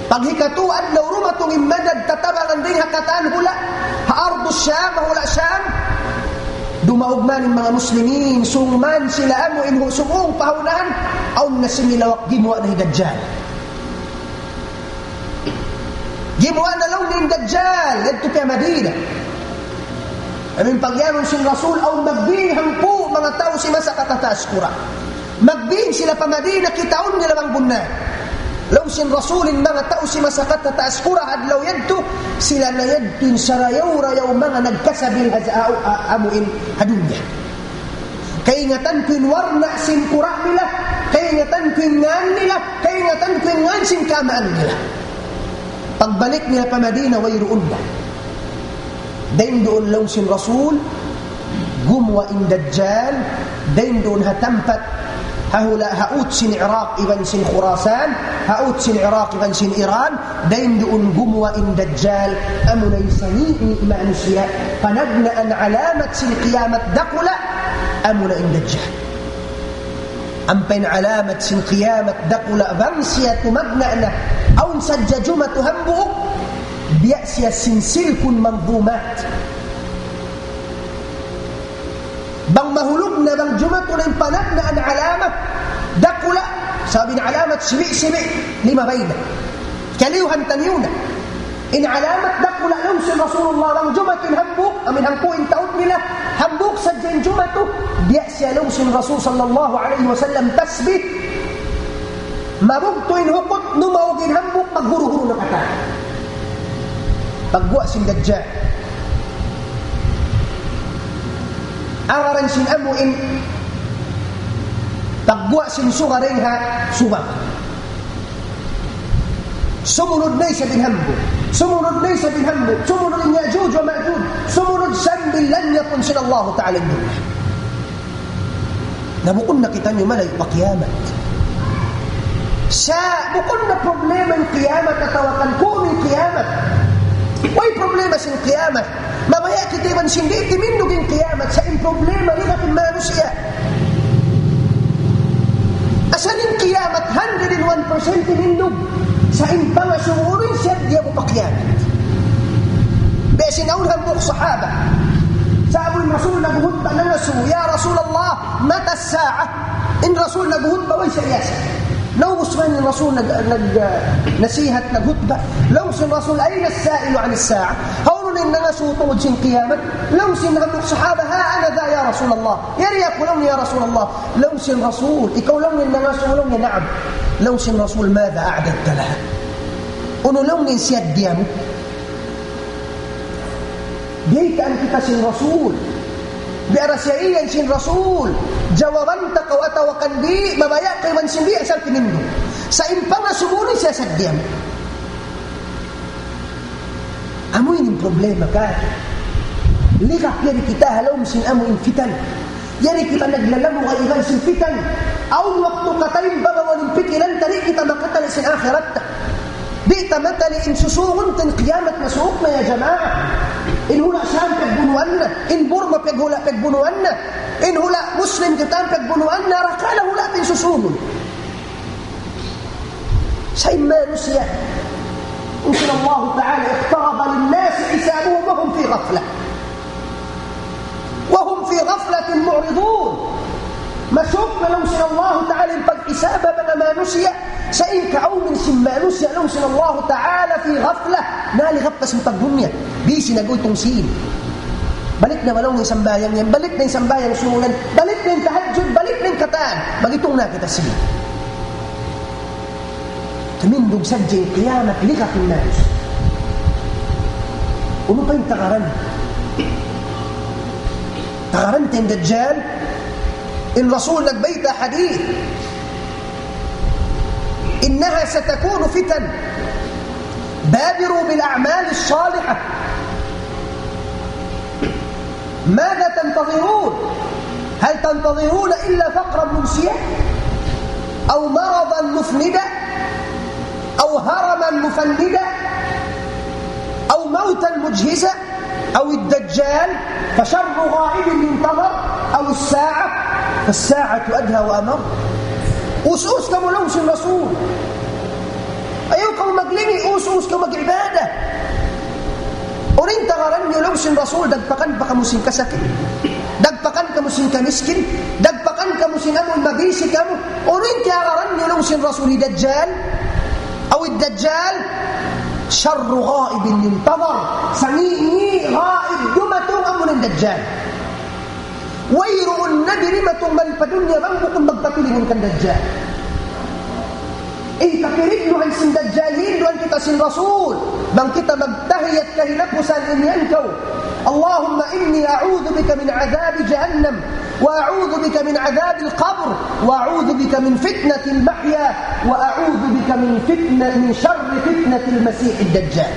Pag hikatū adlaw dumatung in madad tatabangan dayn ha katan hula', ha Ardu Sham, ha hula' Sham. Dumaug man in manga Muslimin, sung man sila amu in hu-, sung pa ha unahan, awn na similawak gimuwa' na hi Dajjal. Gimuwa' na laung niya in Dajjal, yadtu pa Madina. Amu in pag'iyanun sin Rasul, awn magbing hangpu' manga tau simasa katataas kura'. Magbing sila pa Madina, kitaun nila bang bunnal. Laung sin Rasul, in manga tau simasa katataas kura' ha adlaw yadtu, sila na yadtu in sarayaw-rayaw manga nagkasabil ha, ha, ha, amu in ha dunya. Kaingatan ku in warna' sin kura' nila, kaingatan ku in ngan nila, kaingatan ku in ngan sin kaamaan nila. Pagbalik nila pa Madina, wayruun na. Dayn duun laung sin Rasul, gumuwa' in Dajjal, dayn duun ha tampat, ha hula', ha ut sin Iraq iban sin Khurasan, ha ut sin Iraq iban sin Iran, dayn duun gumuwa' in Dajjal, amuna in sangi' ni manusiya', panagnaan alamat sin kiyamat dakula', amuna in Dajjal. Ampa in alamat sin kiyamat dakula' bang siya tumagna' na, awn sadja jumatu hambuuk, biya' siya sin silkun manzumat. Bang mahulug na bang jumatu na in panagnaan alamat dakula', sabab in alamat sibi'-sibi', limabay na. Kaliyuhan taniyu na. In alamat dakula' laung sin Rasulullah, bang jumatu in hambuuk, amu in hangpu' in taud nila, hambuuk sadja in jumatu, biya' siya laung sin Rasul sallallahu alayhi wasallam tasbih, mabugtu' in hukut, numaug in hambuuk, maghuru-huru na katan. Pagguwa' sin Dajjal. Agarun sin amu in pagguwa' sin suga dayn ha subang. Sumunud na isab in hambuuk. Sumunud na isab in hambuuk. Sumunud in Ya'juj wa Ma'juj. Sumunud sambil lanyap sin Allahu Ta'ala in dunya. Na bukun na kitaniyu malayu' pa kiyamat. Sa' bukun na problema in kiyamat atawa kan kunu' in kiyamat. Way problema sin kiyamat. Mabaya' kita iban sin di' timindug in kiyamat. Sa' in problema nila in manusiya'. Asal in kiyamat hundred and one percent timindug. Sa' in pangasubu in siya diya mu pa kiyamat. Biya' sin awn hambuuk sahaba. Sa' amu in Rasul naghutba nangasubu, "Ya Rasulullah, متى الساعة؟" In Rasul naghutba, way sa iyasa. Naubus man in Rasul nag-, nag-, ah, nasihat, naghutba. Laung sin Rasul, "أين السائل عن الساعة؟" Hawnu in nangasubu tungud sin kiyamat? Laung sin hambuuk sahaba, "ها أنا ذا يا رسول الله." Yari aku laung niya, "Ya Rasulullah." Laung sin Rasul, "Ikaw laung in nangasubu?" Laung niya, "Na'am." Laung sin Rasul, "ماذا أعددت لها؟" Unu laung in siyaddiya mu? Biyaytaan kita sin Rasul. Biya' da siya iyan sin Rasul. Jawaban ta kaw atawa kan di', mabaya' kaw iban sin di', asal timindug. Sa' in pangasubu in siya saddiya mu. Amu ini in problema ka. Ligap yari kita ha lawm sin amu in fitan. Yari kita naglalamud ha iban sin fitan. Awn waktu katan in babaw in pikilan ta, di' kita makatali' sin akhirat ta. Di' ta matali' in susungun ta in kiyamat masuuk na, ya jamaa. In hula' Sham pagbunuan na, in Burma paghula' pagbunuan na, in hula' Muslim kita pagbunuan na, rakala' hula' in susungun. Sa' in manusiya', in Allah Ta'ala, اقترب للناس حسابهم وهم في غفلة. وهم في غفلة معرضون. Masuuk na laung sin Allah Ta'ala in paghisab ha manga manusiya', sa' in kaawnan sin manusiya' laung sin Allah Ta'ala في غفلة, naligap pa sin pagdunya, busy nag-utung sin. Balik na malaw in sambahayang yan, balik na in sambahayang sunnat, balik na in tahajjud, balik na in katan, mag-itung na kita sin. Timindug sadja in kiyamat, ligap in manusiya'. Unu pa in tagaran? Tagaran ta in Dajjal. In Rasul nagbayta' hadith, إنها ستكون فتن، بادروا بالأعمال الصالحة. ماذا تنتظرون؟ هل تنتظرون إلا فقرا منسيا؟ أو مرضا مفندا؟ أو هرما مفندا؟ أو موتا مجهزا؟ أو الدجال فشر غائب ينتظر؟ أو الساعة فالساعة أدهى وأمر؟ Us-us kamu laung sin Rasul. Ayaw kamu maglingi', us-us kamu mag-ibadat. Unu in tagaran niyu laung sin Rasul, dagpakan pa kamu sin kasakit. Dagpakan kamu sin kamiskin. Dagpakan kamu sin amun mabisi kamu. Unu in tiyagaran niyu laung sin Rasul, hi Dajjal? أو الدجال شر غائب ينتظر. Sangi'-ngi' ghaib dumatung amu in Dajjal. Wayruun na dimatung mari pa dunya bang bukun magpatilingun kan Dajjal. In kapirigluhan sin Dajjal, hinduan kita sin Rasul. Bang kita magtahiyat kahinapusan in yan kaw. اللهم إني أعوذ بك من عذاب جهنم، وأعوذ بك من عذاب القبر، وأعوذ بك من فتنة المحيا، وأعوذ بك من فتنة، من شر فتنة المسيح الدجال.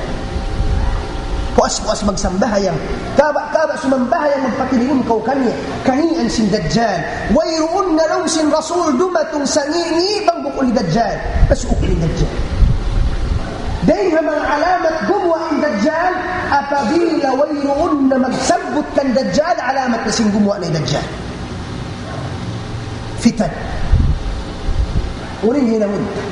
Puas-puas magsambahayang. Kaba'-kaba' sumambahayang magpatilingun kaw kaniya. Kahinaan sin Dajjal. Wayruun na laung sin Rasul dumatung sangi'-ngi' bang bukun hi Dajjal. Masuuk in Dajjal. Dayn ha manga alamat gumuwa' in Dajjal, apabila wayruun na magsabbut kan Dajjal, alamat na sin gumuwa' na in Dajjal. Fitan. Unu in hinangun ta?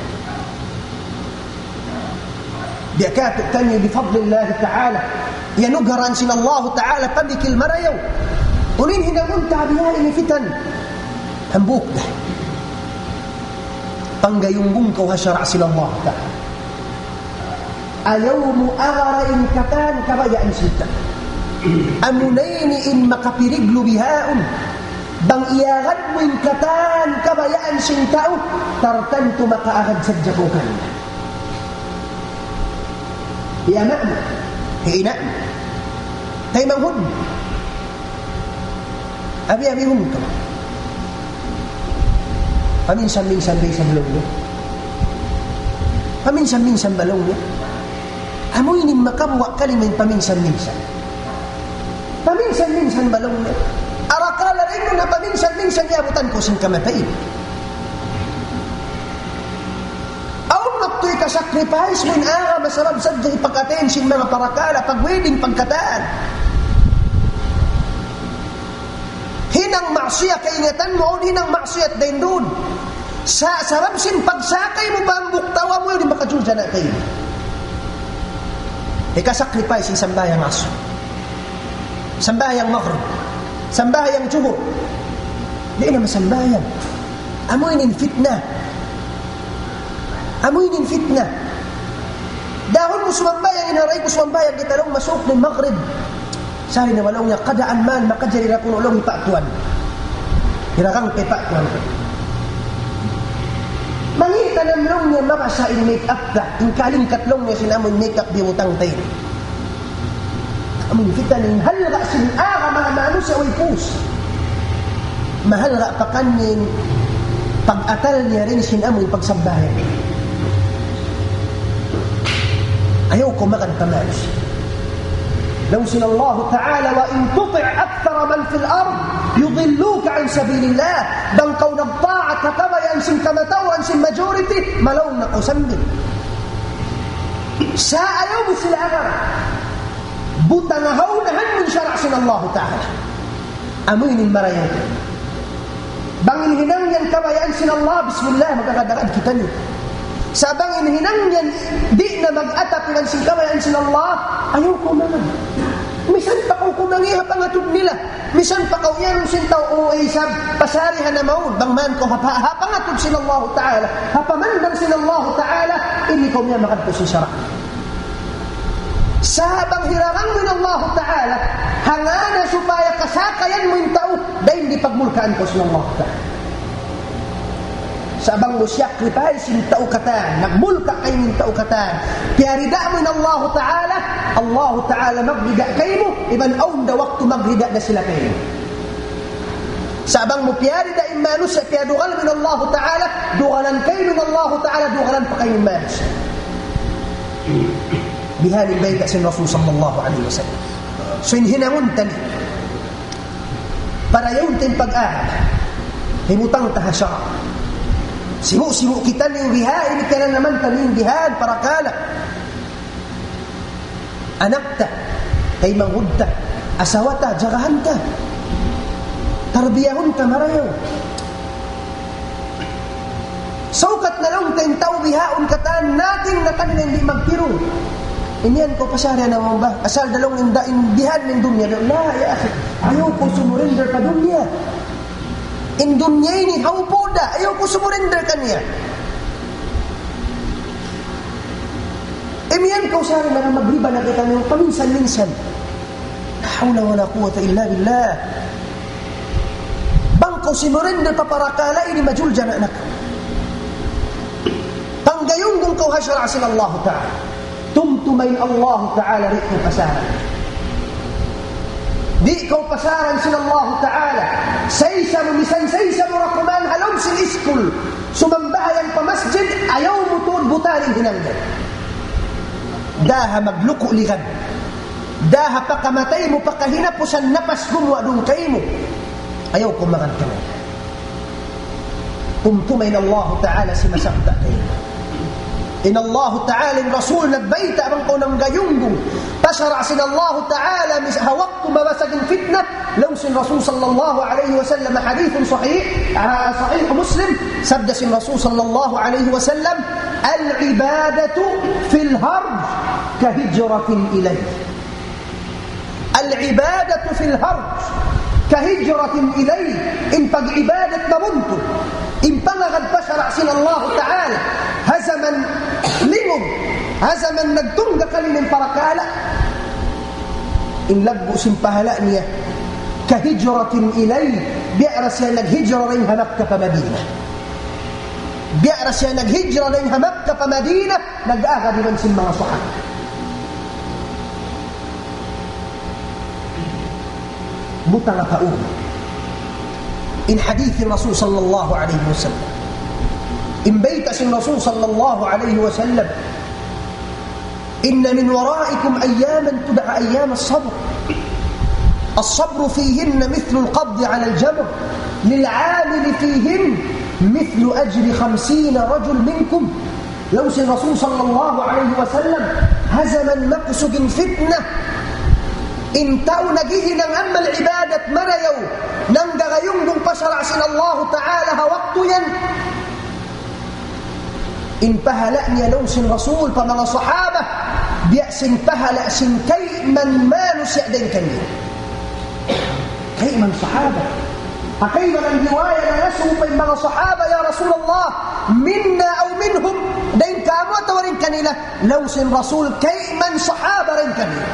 Biya' katu' taniyu بفضل الله تعالى. Iyanugarahan sin Allahu Ta'ala pamikil marayaw. Unu in hinangun ta biya' ini fitan? Hambuuk da. Panggayunggung kaw ha sara' sin Allahu Ta'ala. Ayaw mu agara in katan kabayaan sin tau. Amuna ini in makapiriglu bihaun. Bang iyagad mu in katan kabayaan sin tau, tartantu makaagad sadja kaw kaniya. Ya ma'na. Hina. Taymanghud. Abi-abihun kaw. Paminsan-minsan ba isab laung niya. Paminsan-minsan ba laung niya. Amu ini makabuga' kalima in paminsan-minsan. Paminsan-minsan ba laung niya. Arakala' ra in na paminsan-minsan iyabutan kaw sin kamatay. Awn waktu hika-sacrifice mu in agama sabab sadja hipag-attend sin manga parakala', pag-wedding, pagkatan. Hinang maksiyat kaingatan mu, awn hinang maksiyat dayn duun. Sa-, sabab sin pagsakay mu pa hambuuk tau, amu yadtu in makajulja na kaymu. Hika-sacrifice in sambahayang asr. Sambahayang maghrib. Sambahayang juhur. Di' na masambahayang. Amu ini in fitna. Amu ini in fitna. Dahun mu sumambahayang, in haray ku sumambahayang kita laung masuuk na in maghrib. Sa' in laung niya, kadaan man, makajari ra kunu' laung hipatuan. Hiragang pa hipatuan. Mangī' ta na laung niya mabasa' in make-up ta. In kalingkat laung niya sin amu in make-up diyutang ta ini. Amu in fitna ini, halga' sin agama ha manusiya' way puas. Mahalga' pa kaniya in pag-atal niya dayn sin amu in pagsambahayang. Ayaw kaw magad pa manusiya'. Laung sin Allah Ta'ala, وإن تطع أكثر من في الأرض يضلوك عن سبيل الله. Bang kaw nagtaat ha kabayaan sin kamatauran, sin majority, malaung na kaw sambil. Sa' ayaw mu sila agara. Butangan, unahan mu in sara' sin Allah Ta'ala. Amu ini in marayaw. Bang in hinang yan kabayaan sin Allah, bismillah, magkakadagad kitaniyu. Sa' bang in hinang yan, di' na mag-atap iban sin kabayaan sin Allah, ayaw kaw magad. Misan pa kaw kumangi' ha pangatud nila. Misan pa kaw iyanun sin tau, "O, isab, pasarihan na mawn, bang man kaw ha pa-, ha pangatud sin Allah Ta'ala, ha pamandal sin Allah Ta'ala, ini kaw miyamagad kaw sin sara'." Sa' bang hiragang mu in Allah Ta'ala, hangkan na supaya kasakayan mu in tau, dayn di pagmulkaan kaw sin Allah Ta'ala. Sa' bang mu sacrifice in tau katan, nagmulka' kaymu in tau katan, piyarida mu in Allah Ta'ala, Allah Ta'ala magrida kaymu, iban awn da waktu magrida da sila kaymu. Sa' bang mu piyarida in manusiya', piyadugal mu in Allah Ta'ala, dugalan kaymu in Allah Ta'ala, dugalan pa kaymu in manusiya'. Bihan in bayta' sin Rasul sallallahu alayhi wasallam. So, in hinangun ta ini, parayawun ta in pag-agama. Hibutang ta ha sara'. Sibu'-sibu' kitaniyu bihaun, in kiyananaman ta ini bihaun, parakala'. Anak ta, taymanghud ta, asawa ta, jagahan ta. Tarbiyahun ta marayaw. Sukat na laung ta in tau bihaun katan, nating na kanila in di' magtiru. Imiyan kaw pasarihan na mawn ba? Asal da laung in da-, in bihan in dunya. La, ya akhi. Ayaw kaw sumurender pa dunya. In dunya ini, hawpu da. Ayaw kaw sumurender kaniya. Imiyan kaw sari na magriba na kitaniyu paminsan-minsan. La hawla wala quwwata illa billah. Bang kaw simurender pa parakala' ini, majulja na kaw. Panggayunggung kaw ha sara' sin Allah Ta'ala. Tumtuma in Allah Ta'ala di' kaw pasaran. Di' kaw pasaran sin Allah Ta'ala. Sa' isa mu, misan sa' isa mu ra kuman ha lawm sin iskul. Sumambahayang pa masjid, ayaw mu tuud butali in hinang niya. Daha magluku' ligad. Daha pakamatay mu, pakahinapusan napas gumuwa' duun kaymu. Ayaw kaw magad kaniya. Tumtuma in Allah Ta'ala simasabda kaymu. In Allah Ta'ala, in Rasul nagbayta' bang kaw nanggayunggung pa sara' sin Allah Ta'ala, mis-, ha waktu mabasag in fitna, laung sin Rasul sallallahu alayhi wasallam, hadithun sahih, ah, sahih Muslim, sabda sin Rasul sallallahu alayhi wasallam, العبادة في الهرج كهجرة إلي. العبادة في الهرج كهجرة إلي. In pag-ibadat mabuntul, in pangagad pa sara' sin Allah Ta'ala, ha jaman lingug, ha jaman nagtungga' kaniya in parakala', in laggu' sin pahala' niya, كهجرة إلي, biya' da siya naghijra dayn ha Makkah pa Madinah. Biya' da siya naghijra dayn ha Makkah pa Madinah, nag-agad iban sin manga sahaba. Butang apa unu? In hadith sin Rasul sallallahu alayhi wasallam. In bayta' sin Rasul sallallahu alayhi wasallam. إن من ورائكم أياما تدعى أيام الصبر. الصبر فيهن مثل القبض على الجمر. للعامل فيهن مثل أجر خمسين رجل منكم. Laung sin Rasul sallallahu alayhi wasallam, ha jaman makusug in fitna, in tau naghihinang amal ibadat marayaw, nanggagayungbung pa sara' sin Allahu Ta'ala ha waktu yan. In pahala' niya laung sin Rasul pa manga sahaba, biya' sin pahala' sin kayman manusiya' dayn kaniyu. Kayman sahaba. Ha kaibanan riwaya nangasubu pa in manga sahaba, "Ya Rasulullah, minna aw minhum, dayn kāmu' atawa dayn kanila?" Laung sin Rasul, "Kayman sahaba dayn kanila."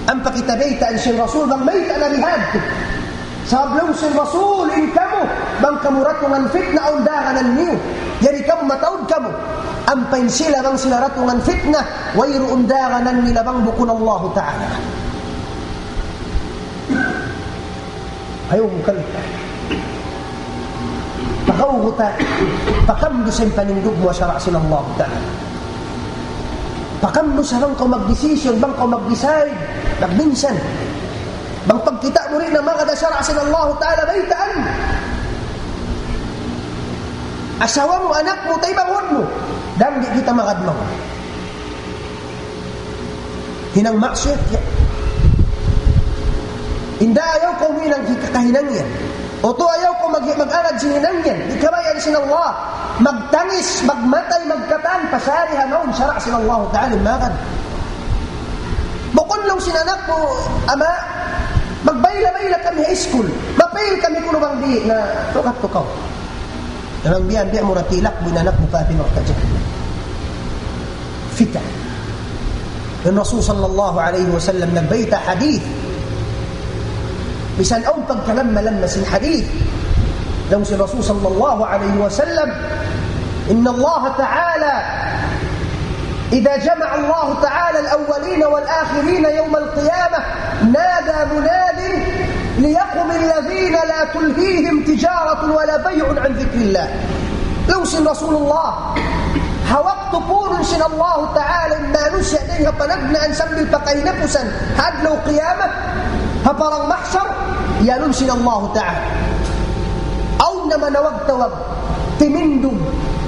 Ampa kita baytaan sin Rasul, bang mayta' na bihadtu. Sabab laung sin Rasul, "In kamu, bang kamu datungan fitna, awn daganan niyu. Jari kamu mataud kamu." Ampa in sila bang sila datungan fitna, wayruun daganan nila bang bukun Allahu Ta'ala. Ayaw mu kalupa. Pakaw kita, pakamdusa in panindug mu ha sara' sin Allahu Ta'ala. Pakamdusa bang kaw mag-decision, bang kaw mag-decide, magminsan. Bang pagkita' mu di' na magad ha sara' sin Allahu Ta'ala, baytaan. Asawa mu, anak mu, taymanghud mu. Danggi kita magad mawn. Hinang maksiyat yan. Inda ayaw kaw hinang kakahinang yan. Utu ayaw kaw mag-, mag-agad sin hinang yan. Di' kabayaan sin Allah. Magtangis, magmatay, magkatan, pasari ha mawn sara' sin Allahu Ta'ala magad. Bukun laung sin anak mu, "Ama', magbayla-bayla kami ha iskul. Mapail kami kunu' bang di' na tukat-tukaw." Daman biya', biya' mu ra tilak, bu in anak mu pa api narka' jahannam. Fitan. In Rasul sallallahu alayhi wasallam nagbayta' hadith. Misan awn pagkalamma-lamma sin hadith. Laung sin Rasul sallallahu alayhi wasallam, إن الله تعالى إذا جمع الله تعالى الأولين والآخرين يوم القيامة نادى مناد ليقم الذين لا تلهيهم تجارة ولا بيع عن ذكر الله. Laung sin Rasulullah, ha waktu purun sin Allahu Ta'ala in manusiya' dayn ha panagnaan sampay pa kahinapusan, ha adlaw qiyamat, ha parang mahsar, iyanun sin Allahu Ta'ala. Awn na manawag-tawag, timindug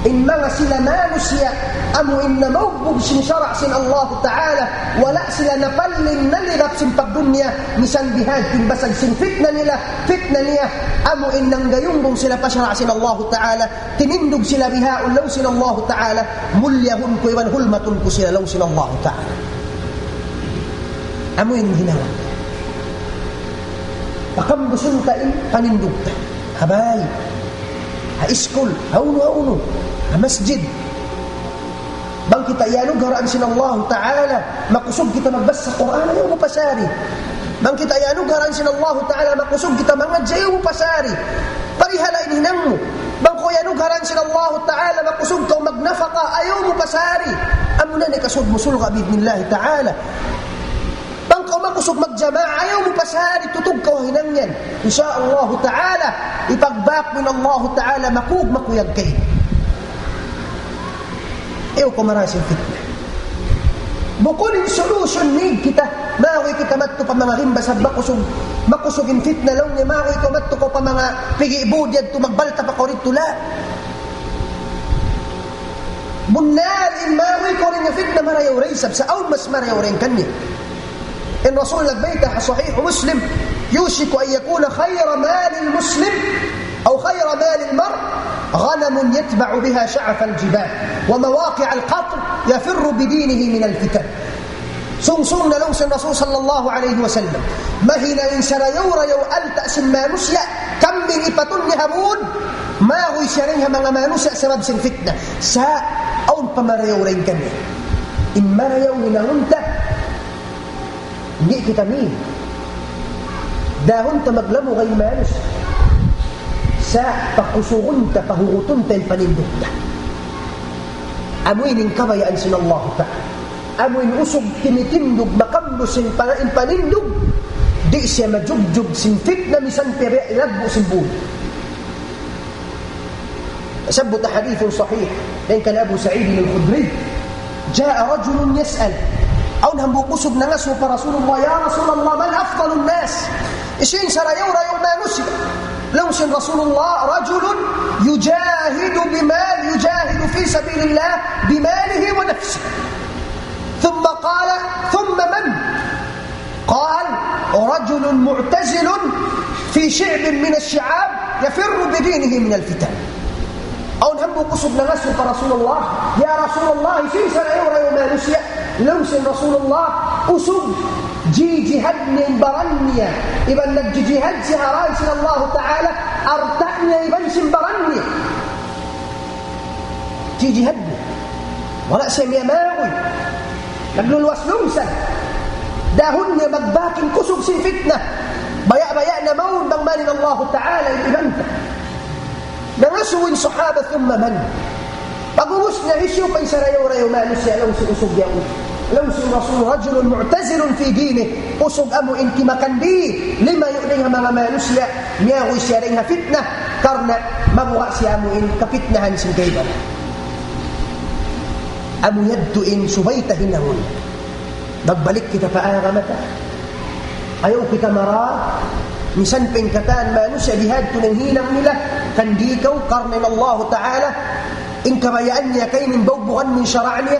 in manga sila manusiya', amu in namaugbug sin sara' sin Allahu Ta'ala, wala' sila napalling nalirap sin pagdunya, misan bihadtu in basag sin fitna nila, fitna niya, amu in nanggayungbung sila pa sara' sin Allahu Ta'ala, timindug sila bihaun laung sin Allahu Ta'ala, mulyahun ku iban hulmatun ku sila laung sin Allahu Ta'ala. Amu in hinangun. Pakamdusun ta in panindug ta. Ha bay. Ha iskul, ha unu, ha unu. Ha masjid. Bang kita iyanugharaan sin Allahu Ta'ala, makusug kita magbasa Qur'an, ayaw mu pasari. Bang kita iyanugharaan sin Allahu Ta'ala, makusug kita mangadji', ayaw mu pasari. Parihala' in hinang mu. Bang kaw iyanugharaan sin Allahu Ta'ala, makusug kaw magnafaka, ayaw mu pasari. Amuna in hikasud mu surga' bi'idhnillahi ta'ala. Bang kaw makusug magjama'a, ayaw mu pasari, tutug kaw ha hinang yan. Insya Allahu Ta'ala, ipagbak mu in Allahu Ta'ala, makug makuyag kaymu. Ayaw kaw marā sin fitna. Bukun in solution niya kita, maguy kita madtu pa manga rimba sabab makusug, makusug in fitna laung niya, maguy kaw madtu kaw pa manga pigi' būd yadtu magbalta pa kaw didtu, la. Bunnal in maguy kaw dayn ha fitna marayaw da isab, sa' awn mas marayaw dayn kaniya. In Rasul nagbayta' ha Sahih Muslim, يوشك أن يكون خير مال المسلم أو خير مال المرء غنم يتبع بها شعف الجبال ومواقع القطر يفر بدينه من الفتن. Sungsung na laung sin Rasul sallallahu alayhi wasallam, mahinang in sarayaw-rayaw alta' sin manusiya', kambing ipatun niya ha būd, maguy siya dayn ha manga manusiya' sabab sin fitna. Sa' awn pa marayaw dayn kaniya. In marayaw hinangun ta, di' kita min. Dahun ta maglamud kay manus. Sa' pakusugun ta, pahurutun ta in panindug ta. Amu ini in kabayaan sin Allahu Ta'ala. Amu in usug timitindug makamnus sin pa-, in panindug, di' siya majugjug sin fitna misan pa biya' lagbu' sin bulu. Sabbut ha hadith sahih, dayn kan Abu Sa'id al-Khudri, جاء رجل يسأل. Awn hambuuk usug nangasubu pa Rasulullah, يا رسول الله، من أفضل الناس؟ Hisiyu in sarayaw-rayaw manusiya'? Laung sin Rasulullah, رجل يجاهد بمال، يجاهد في سبيل الله بماله ونفسه. ثم قال: ثم من؟ قال: رجل معتزل في شعب من الشعاب يفر بدينه من الفتن. Awn hambuuk usug nangasubu pa Rasulullah, "Ya Rasulullah, hisiyu in sarayaw-rayaw manusiya'?" Laung sin Rasulullah, usug jijihad niya in baran niya, iban nagjijihad siya ha dān sin Allahu Ta'ala, alta' niya iban sin baran niya. Jijihad niya. Wala' siya miyamaguy. Nagluluwas lungsad. Dahun niya magbak in kusug sin fitna. Baya'-baya' na mawn bang man in Allahu Ta'ala in iban ta. Nangasubu in sahaba, "ثم من؟" Pag'ubus niya, hisiyu pa in sarayaw-rayaw manusiya'? Laung sin usug yaun. Laung sin Rasul, رجل معتزل في دينه. Usug amu in timakandi, limayu' dayn ha manga manusiya', miyaguy siya dayn ha fitna, karna' mabuga' siya amu in kapitnahan sin kaibanan. Amu yadtu in subay ta hinangun. Magbalik kita pa agama ta. Ayaw kita mara, misan pa in katan manusiya' bihadtu in hinang nila, kandi kaw, karna' in Allahu Ta'ala, in kabayaan niya kaymu in bawgbugan mu in sara' niya,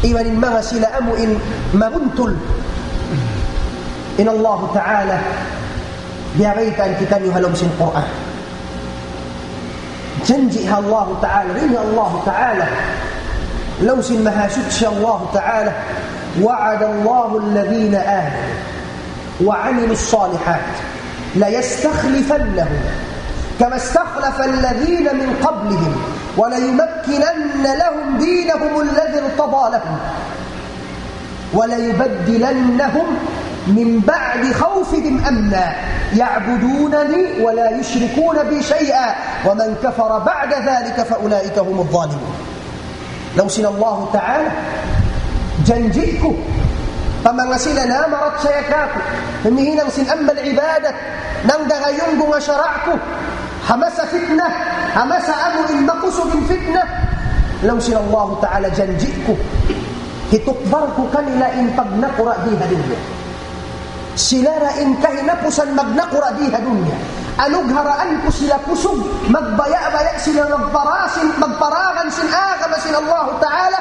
iban in manga sila amu in mabuntul. In Allahu Ta'ala, biya' baytaan kitaniyu ha lawm sin Qur'an. Janji' ha Allahu Ta'ala, dayn ha Allahu Ta'ala. Laung sin Mahasuchi Allahu Ta'ala, وعد الله الذين آمنوا وعملوا الصالحات ليستخلفنهم كما استخلف الذين من قبلهم وليمكنن لهم دينهم الذي ارتضى لهم وليبدلنهم من بعد خوفهم أمنا يعبدونني ولا يشركون بي شيئا ومن كفر بعد ذلك فأولئك هم الظالمون. Laung sin Allahu Ta'ala, janji' ku pa manga sila namarachaya kāku', humihinang sin amal ibadat, nanggaga' yunggung ha sara' ku, ha masa fitna, ha masa amu in makusug in fitna. Laung sin Allahu Ta'ala, janji' ku, hitukbal ku kanila in pagnakura' di ha dunya. Sila ra in kahinapusan magnakura' di ha dunya. Anugharaan ku sila kusug, magbaya'-baya' sila magparasin, magparagan sin agama sin Allahu Ta'ala.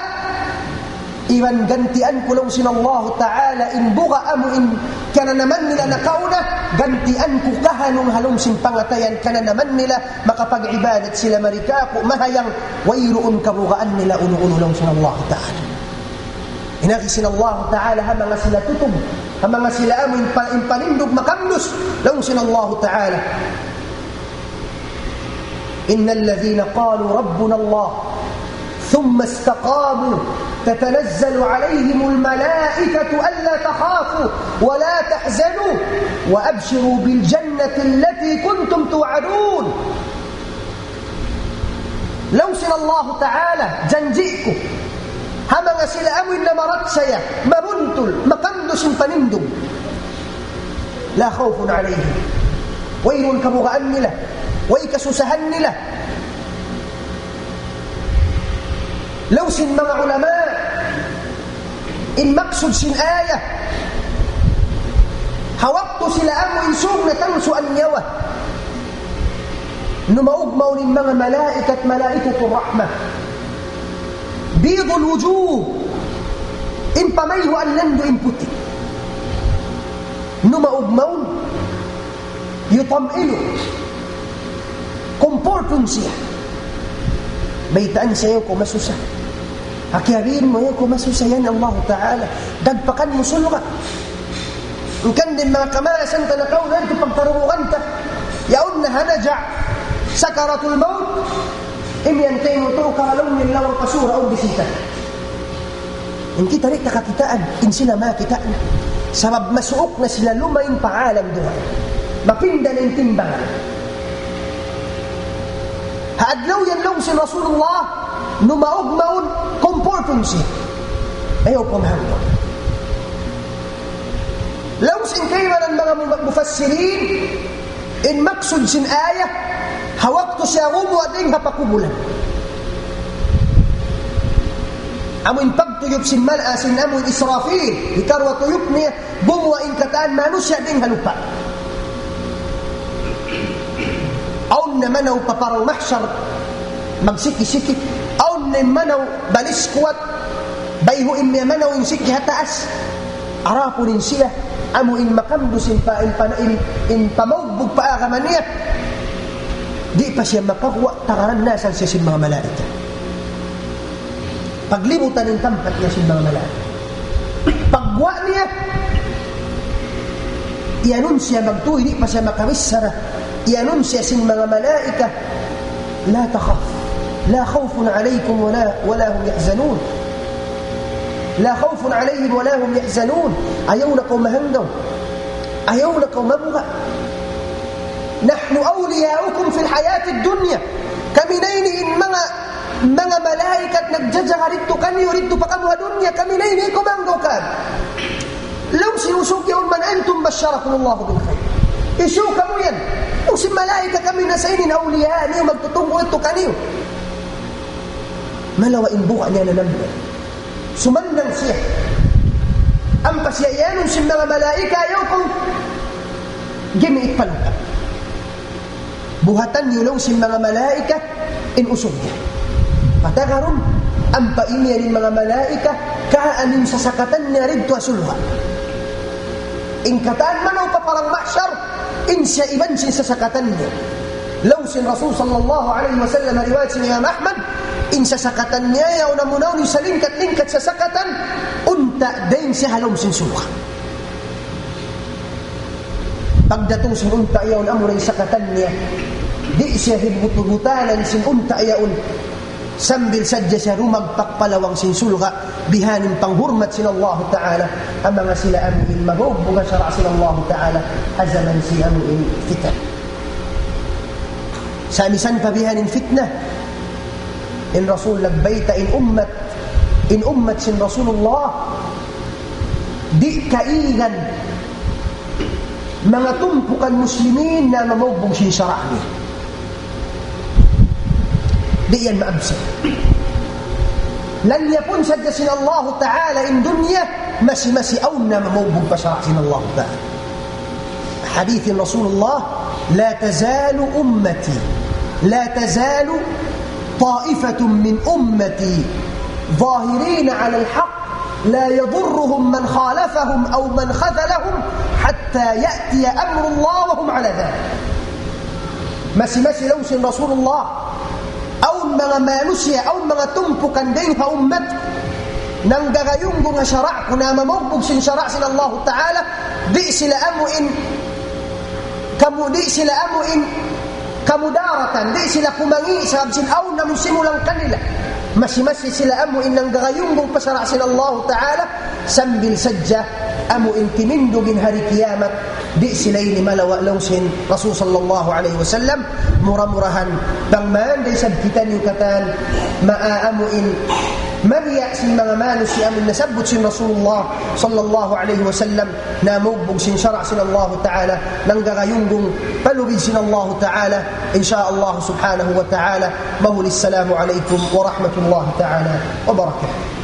Iban gantian ku, laung sin Allahu Ta'ala, in buga' amu in kananaman nila nakauna, gantian ku kahanung ha lawm sin pangatayan kananaman nila, makapag-ibadat sila mari kāku', mahayang wayruun kabugaan nila unu-unu, laung sin Allahu Ta'ala. In agi sin Allahu Ta'ala ha manga sila tutug, ha manga sila amu in pa-, in panindug makamnus, laung sin Allahu Ta'ala. إن الذين قالوا ربنا الله ثم استقاموا تتنزل عليهم الملائكة ألا تخافوا ولا تحزنوا وأبشروا بالجنة التي كنتم توعدون. Laung sin Allahu Ta'ala, janji' ku ha manga sila amu in namarachaya, mabuntul, makamnus in panindug. لا خوف عليهم. Wayruun kabugaan nila, way kasusahan nila. Laung sin manga ulama, in maksud sin ayat, ha waktu sila amu in sūng na tangsuan nyawa, numaug mawn in manga malaikat, ملائكة الرحمة. بيض الوجوه, in pamayhuan landu' in puti'. Numaug mawn, يطمئنه. Kumportun siya. Baytaan siya, ayaw kaw masusa. Ha kiyabiin mu, ayaw kaw masusa, yan Allahu Ta'ala. Dagpakan mu surga'. Hangkan in manga kamaasan ta nakauna, yadtu pagtarubukan ta. Yaun na ha naja', sakaratul maut. Imiyan taymanghud, karalawm nila laung pa sura' awn bisita. In kita di' ta kakitaan, in sila makakita' na. Sabab masuuk na sila lumaing pa alam duwa. Mapinda na in timbangan. Ha adlaw yan, laung sin Rasulullah, numaug mawn, kumportun siya. Ayaw kaw mahanggaw. Laung sin kaibanan manga mu-, mufassirin, in maksud sin ayat, ha waktu siya gumuwa' dayn ha pakubulan. Amu in pagtuyup sin mal-, ah, sin amu in Israfil, hikaruwa tuyup niya, gumuwa' in katan manusiya' dayn ha lupa'. Awn na manaw pa parang mahsar, magsiki-siki. Awn na manaw baliskuwat, bayhu' in miyamanaw in siki ha taas. Adapun in siya, amu in makamdu sin pa, in pa, in, in pamaugbug pa agama niya. Di' pa siya makaguwa', tagaranasan siya sin manga malaikat. Paglibutan in tampat niya sin manga malaikat. Pagguwa' niya, iyanun siya magtuy, di' pa siya makabichara. Iyanun siya sin manga malaikat, لا تخف، لا خوف عليكم ولا، ولا هم يحزنون. لا خوف عليهم ولا هم يحزنون. Ayaw na kaw mahanggaw. Ayaw na kaw mabuga'. نحن أولياؤكم في الحياة الدنيا. Kami na ini in manga, manga malaikat nagjajaga didtu kaniyu, didtu pa kamu ha dunya, kami na ini, ayaw kaw mahanggaw kami. Laung sin usug yaun, من أنتم بشركم الله بالخير؟ Hisiyu kamu yan? Laung sin malaikat, kami na sa ini in awliya niyu, magtutunggu' didtu kaniyu. Malawa' in buga' niya nanamnam. Sumannang siya. Ampa siya iyanun sin manga malaikat, ayaw kaw gimiit pa lupa'. Buhatan niyu, laung sin manga malaikat, in usug niya. Patagarun, ampa imiyan in manga malaikat, kaan in sasakatan niya didtu ha surga'. In katan manaw pa parang mahsar, in siya iban sin sasakatan niya. Laung sin Rasul sallallahu alayhi wasallam, riwayat sin Imam Ahmad, in sasakatan niya yaun amu na in salingkat-lingkat sasakatan, unta' dayn siya ha lawm sin surga'. Pagdatung sin unta' yaun amu na in sakatan niya, di' siya hibut-butanan sin unta' yaun. Sambil sadja siya rumagpak pa lawang sin surga', bihaini in panghurmat sin Allahu Ta'ala, ha manga sila amu in mabugbug ha sara' sin Allahu Ta'ala, ha jaman sin amu in fitna. Sa' misan pa bihaini in fitna, in Rasul nagbayta' in ummat, in ummat sin Rasulullah, di' kaigan manga tumpukan muslimin na mabugbug sin sara' niya. Di' yan maabsent. Lagid pun sadja sin Allahu Ta'ala in dunya, masi-masi awn na mabugbug pa sara' sin Allahu Ta'ala. Hadith Rasulullah, لا تزال أمتي، لا تزال طائفة من أمتي ظاهرين على الحق لا يضرهم من خالفهم أو من خذلهم حتى يأتي أمر الله وهم على ذلك. Masi-masi laung sin Rasulullah, awn manga manusiya', awn manga tumpukan dayn ha ummat, nanggagayunggung ha sara' ku na mabugbug sin sara' sin Allahu Ta'ala, di' sila amu in, kamu, di' sila amu in kamudaratan, di' sila kumangi' sabab sin awn na musimulang kanila. Masi-masi sila amu in nanggagayunggung pa sara' sin Allahu Ta'ala, sambil sadja amu in timindug in hari kiyamat, di' sila ini malawa' laung sin Rasul sallallahu alayhi wasallam. Mura-murahan, bang man da isab kitaniyu katan, maa amu in mabiya' sin manga manusiya' amu in nasabbut sin Rasulullah sallallahu alayhi wasallam, na mabugbug sin sara' sin Allahu Ta'ala, nanggagayunggung pa lubid sin Allahu Ta'ala, in sha Allah subhanahu wa ta'ala. Mahuli, السلام عليكم ورحمة الله تعالى وبركاته.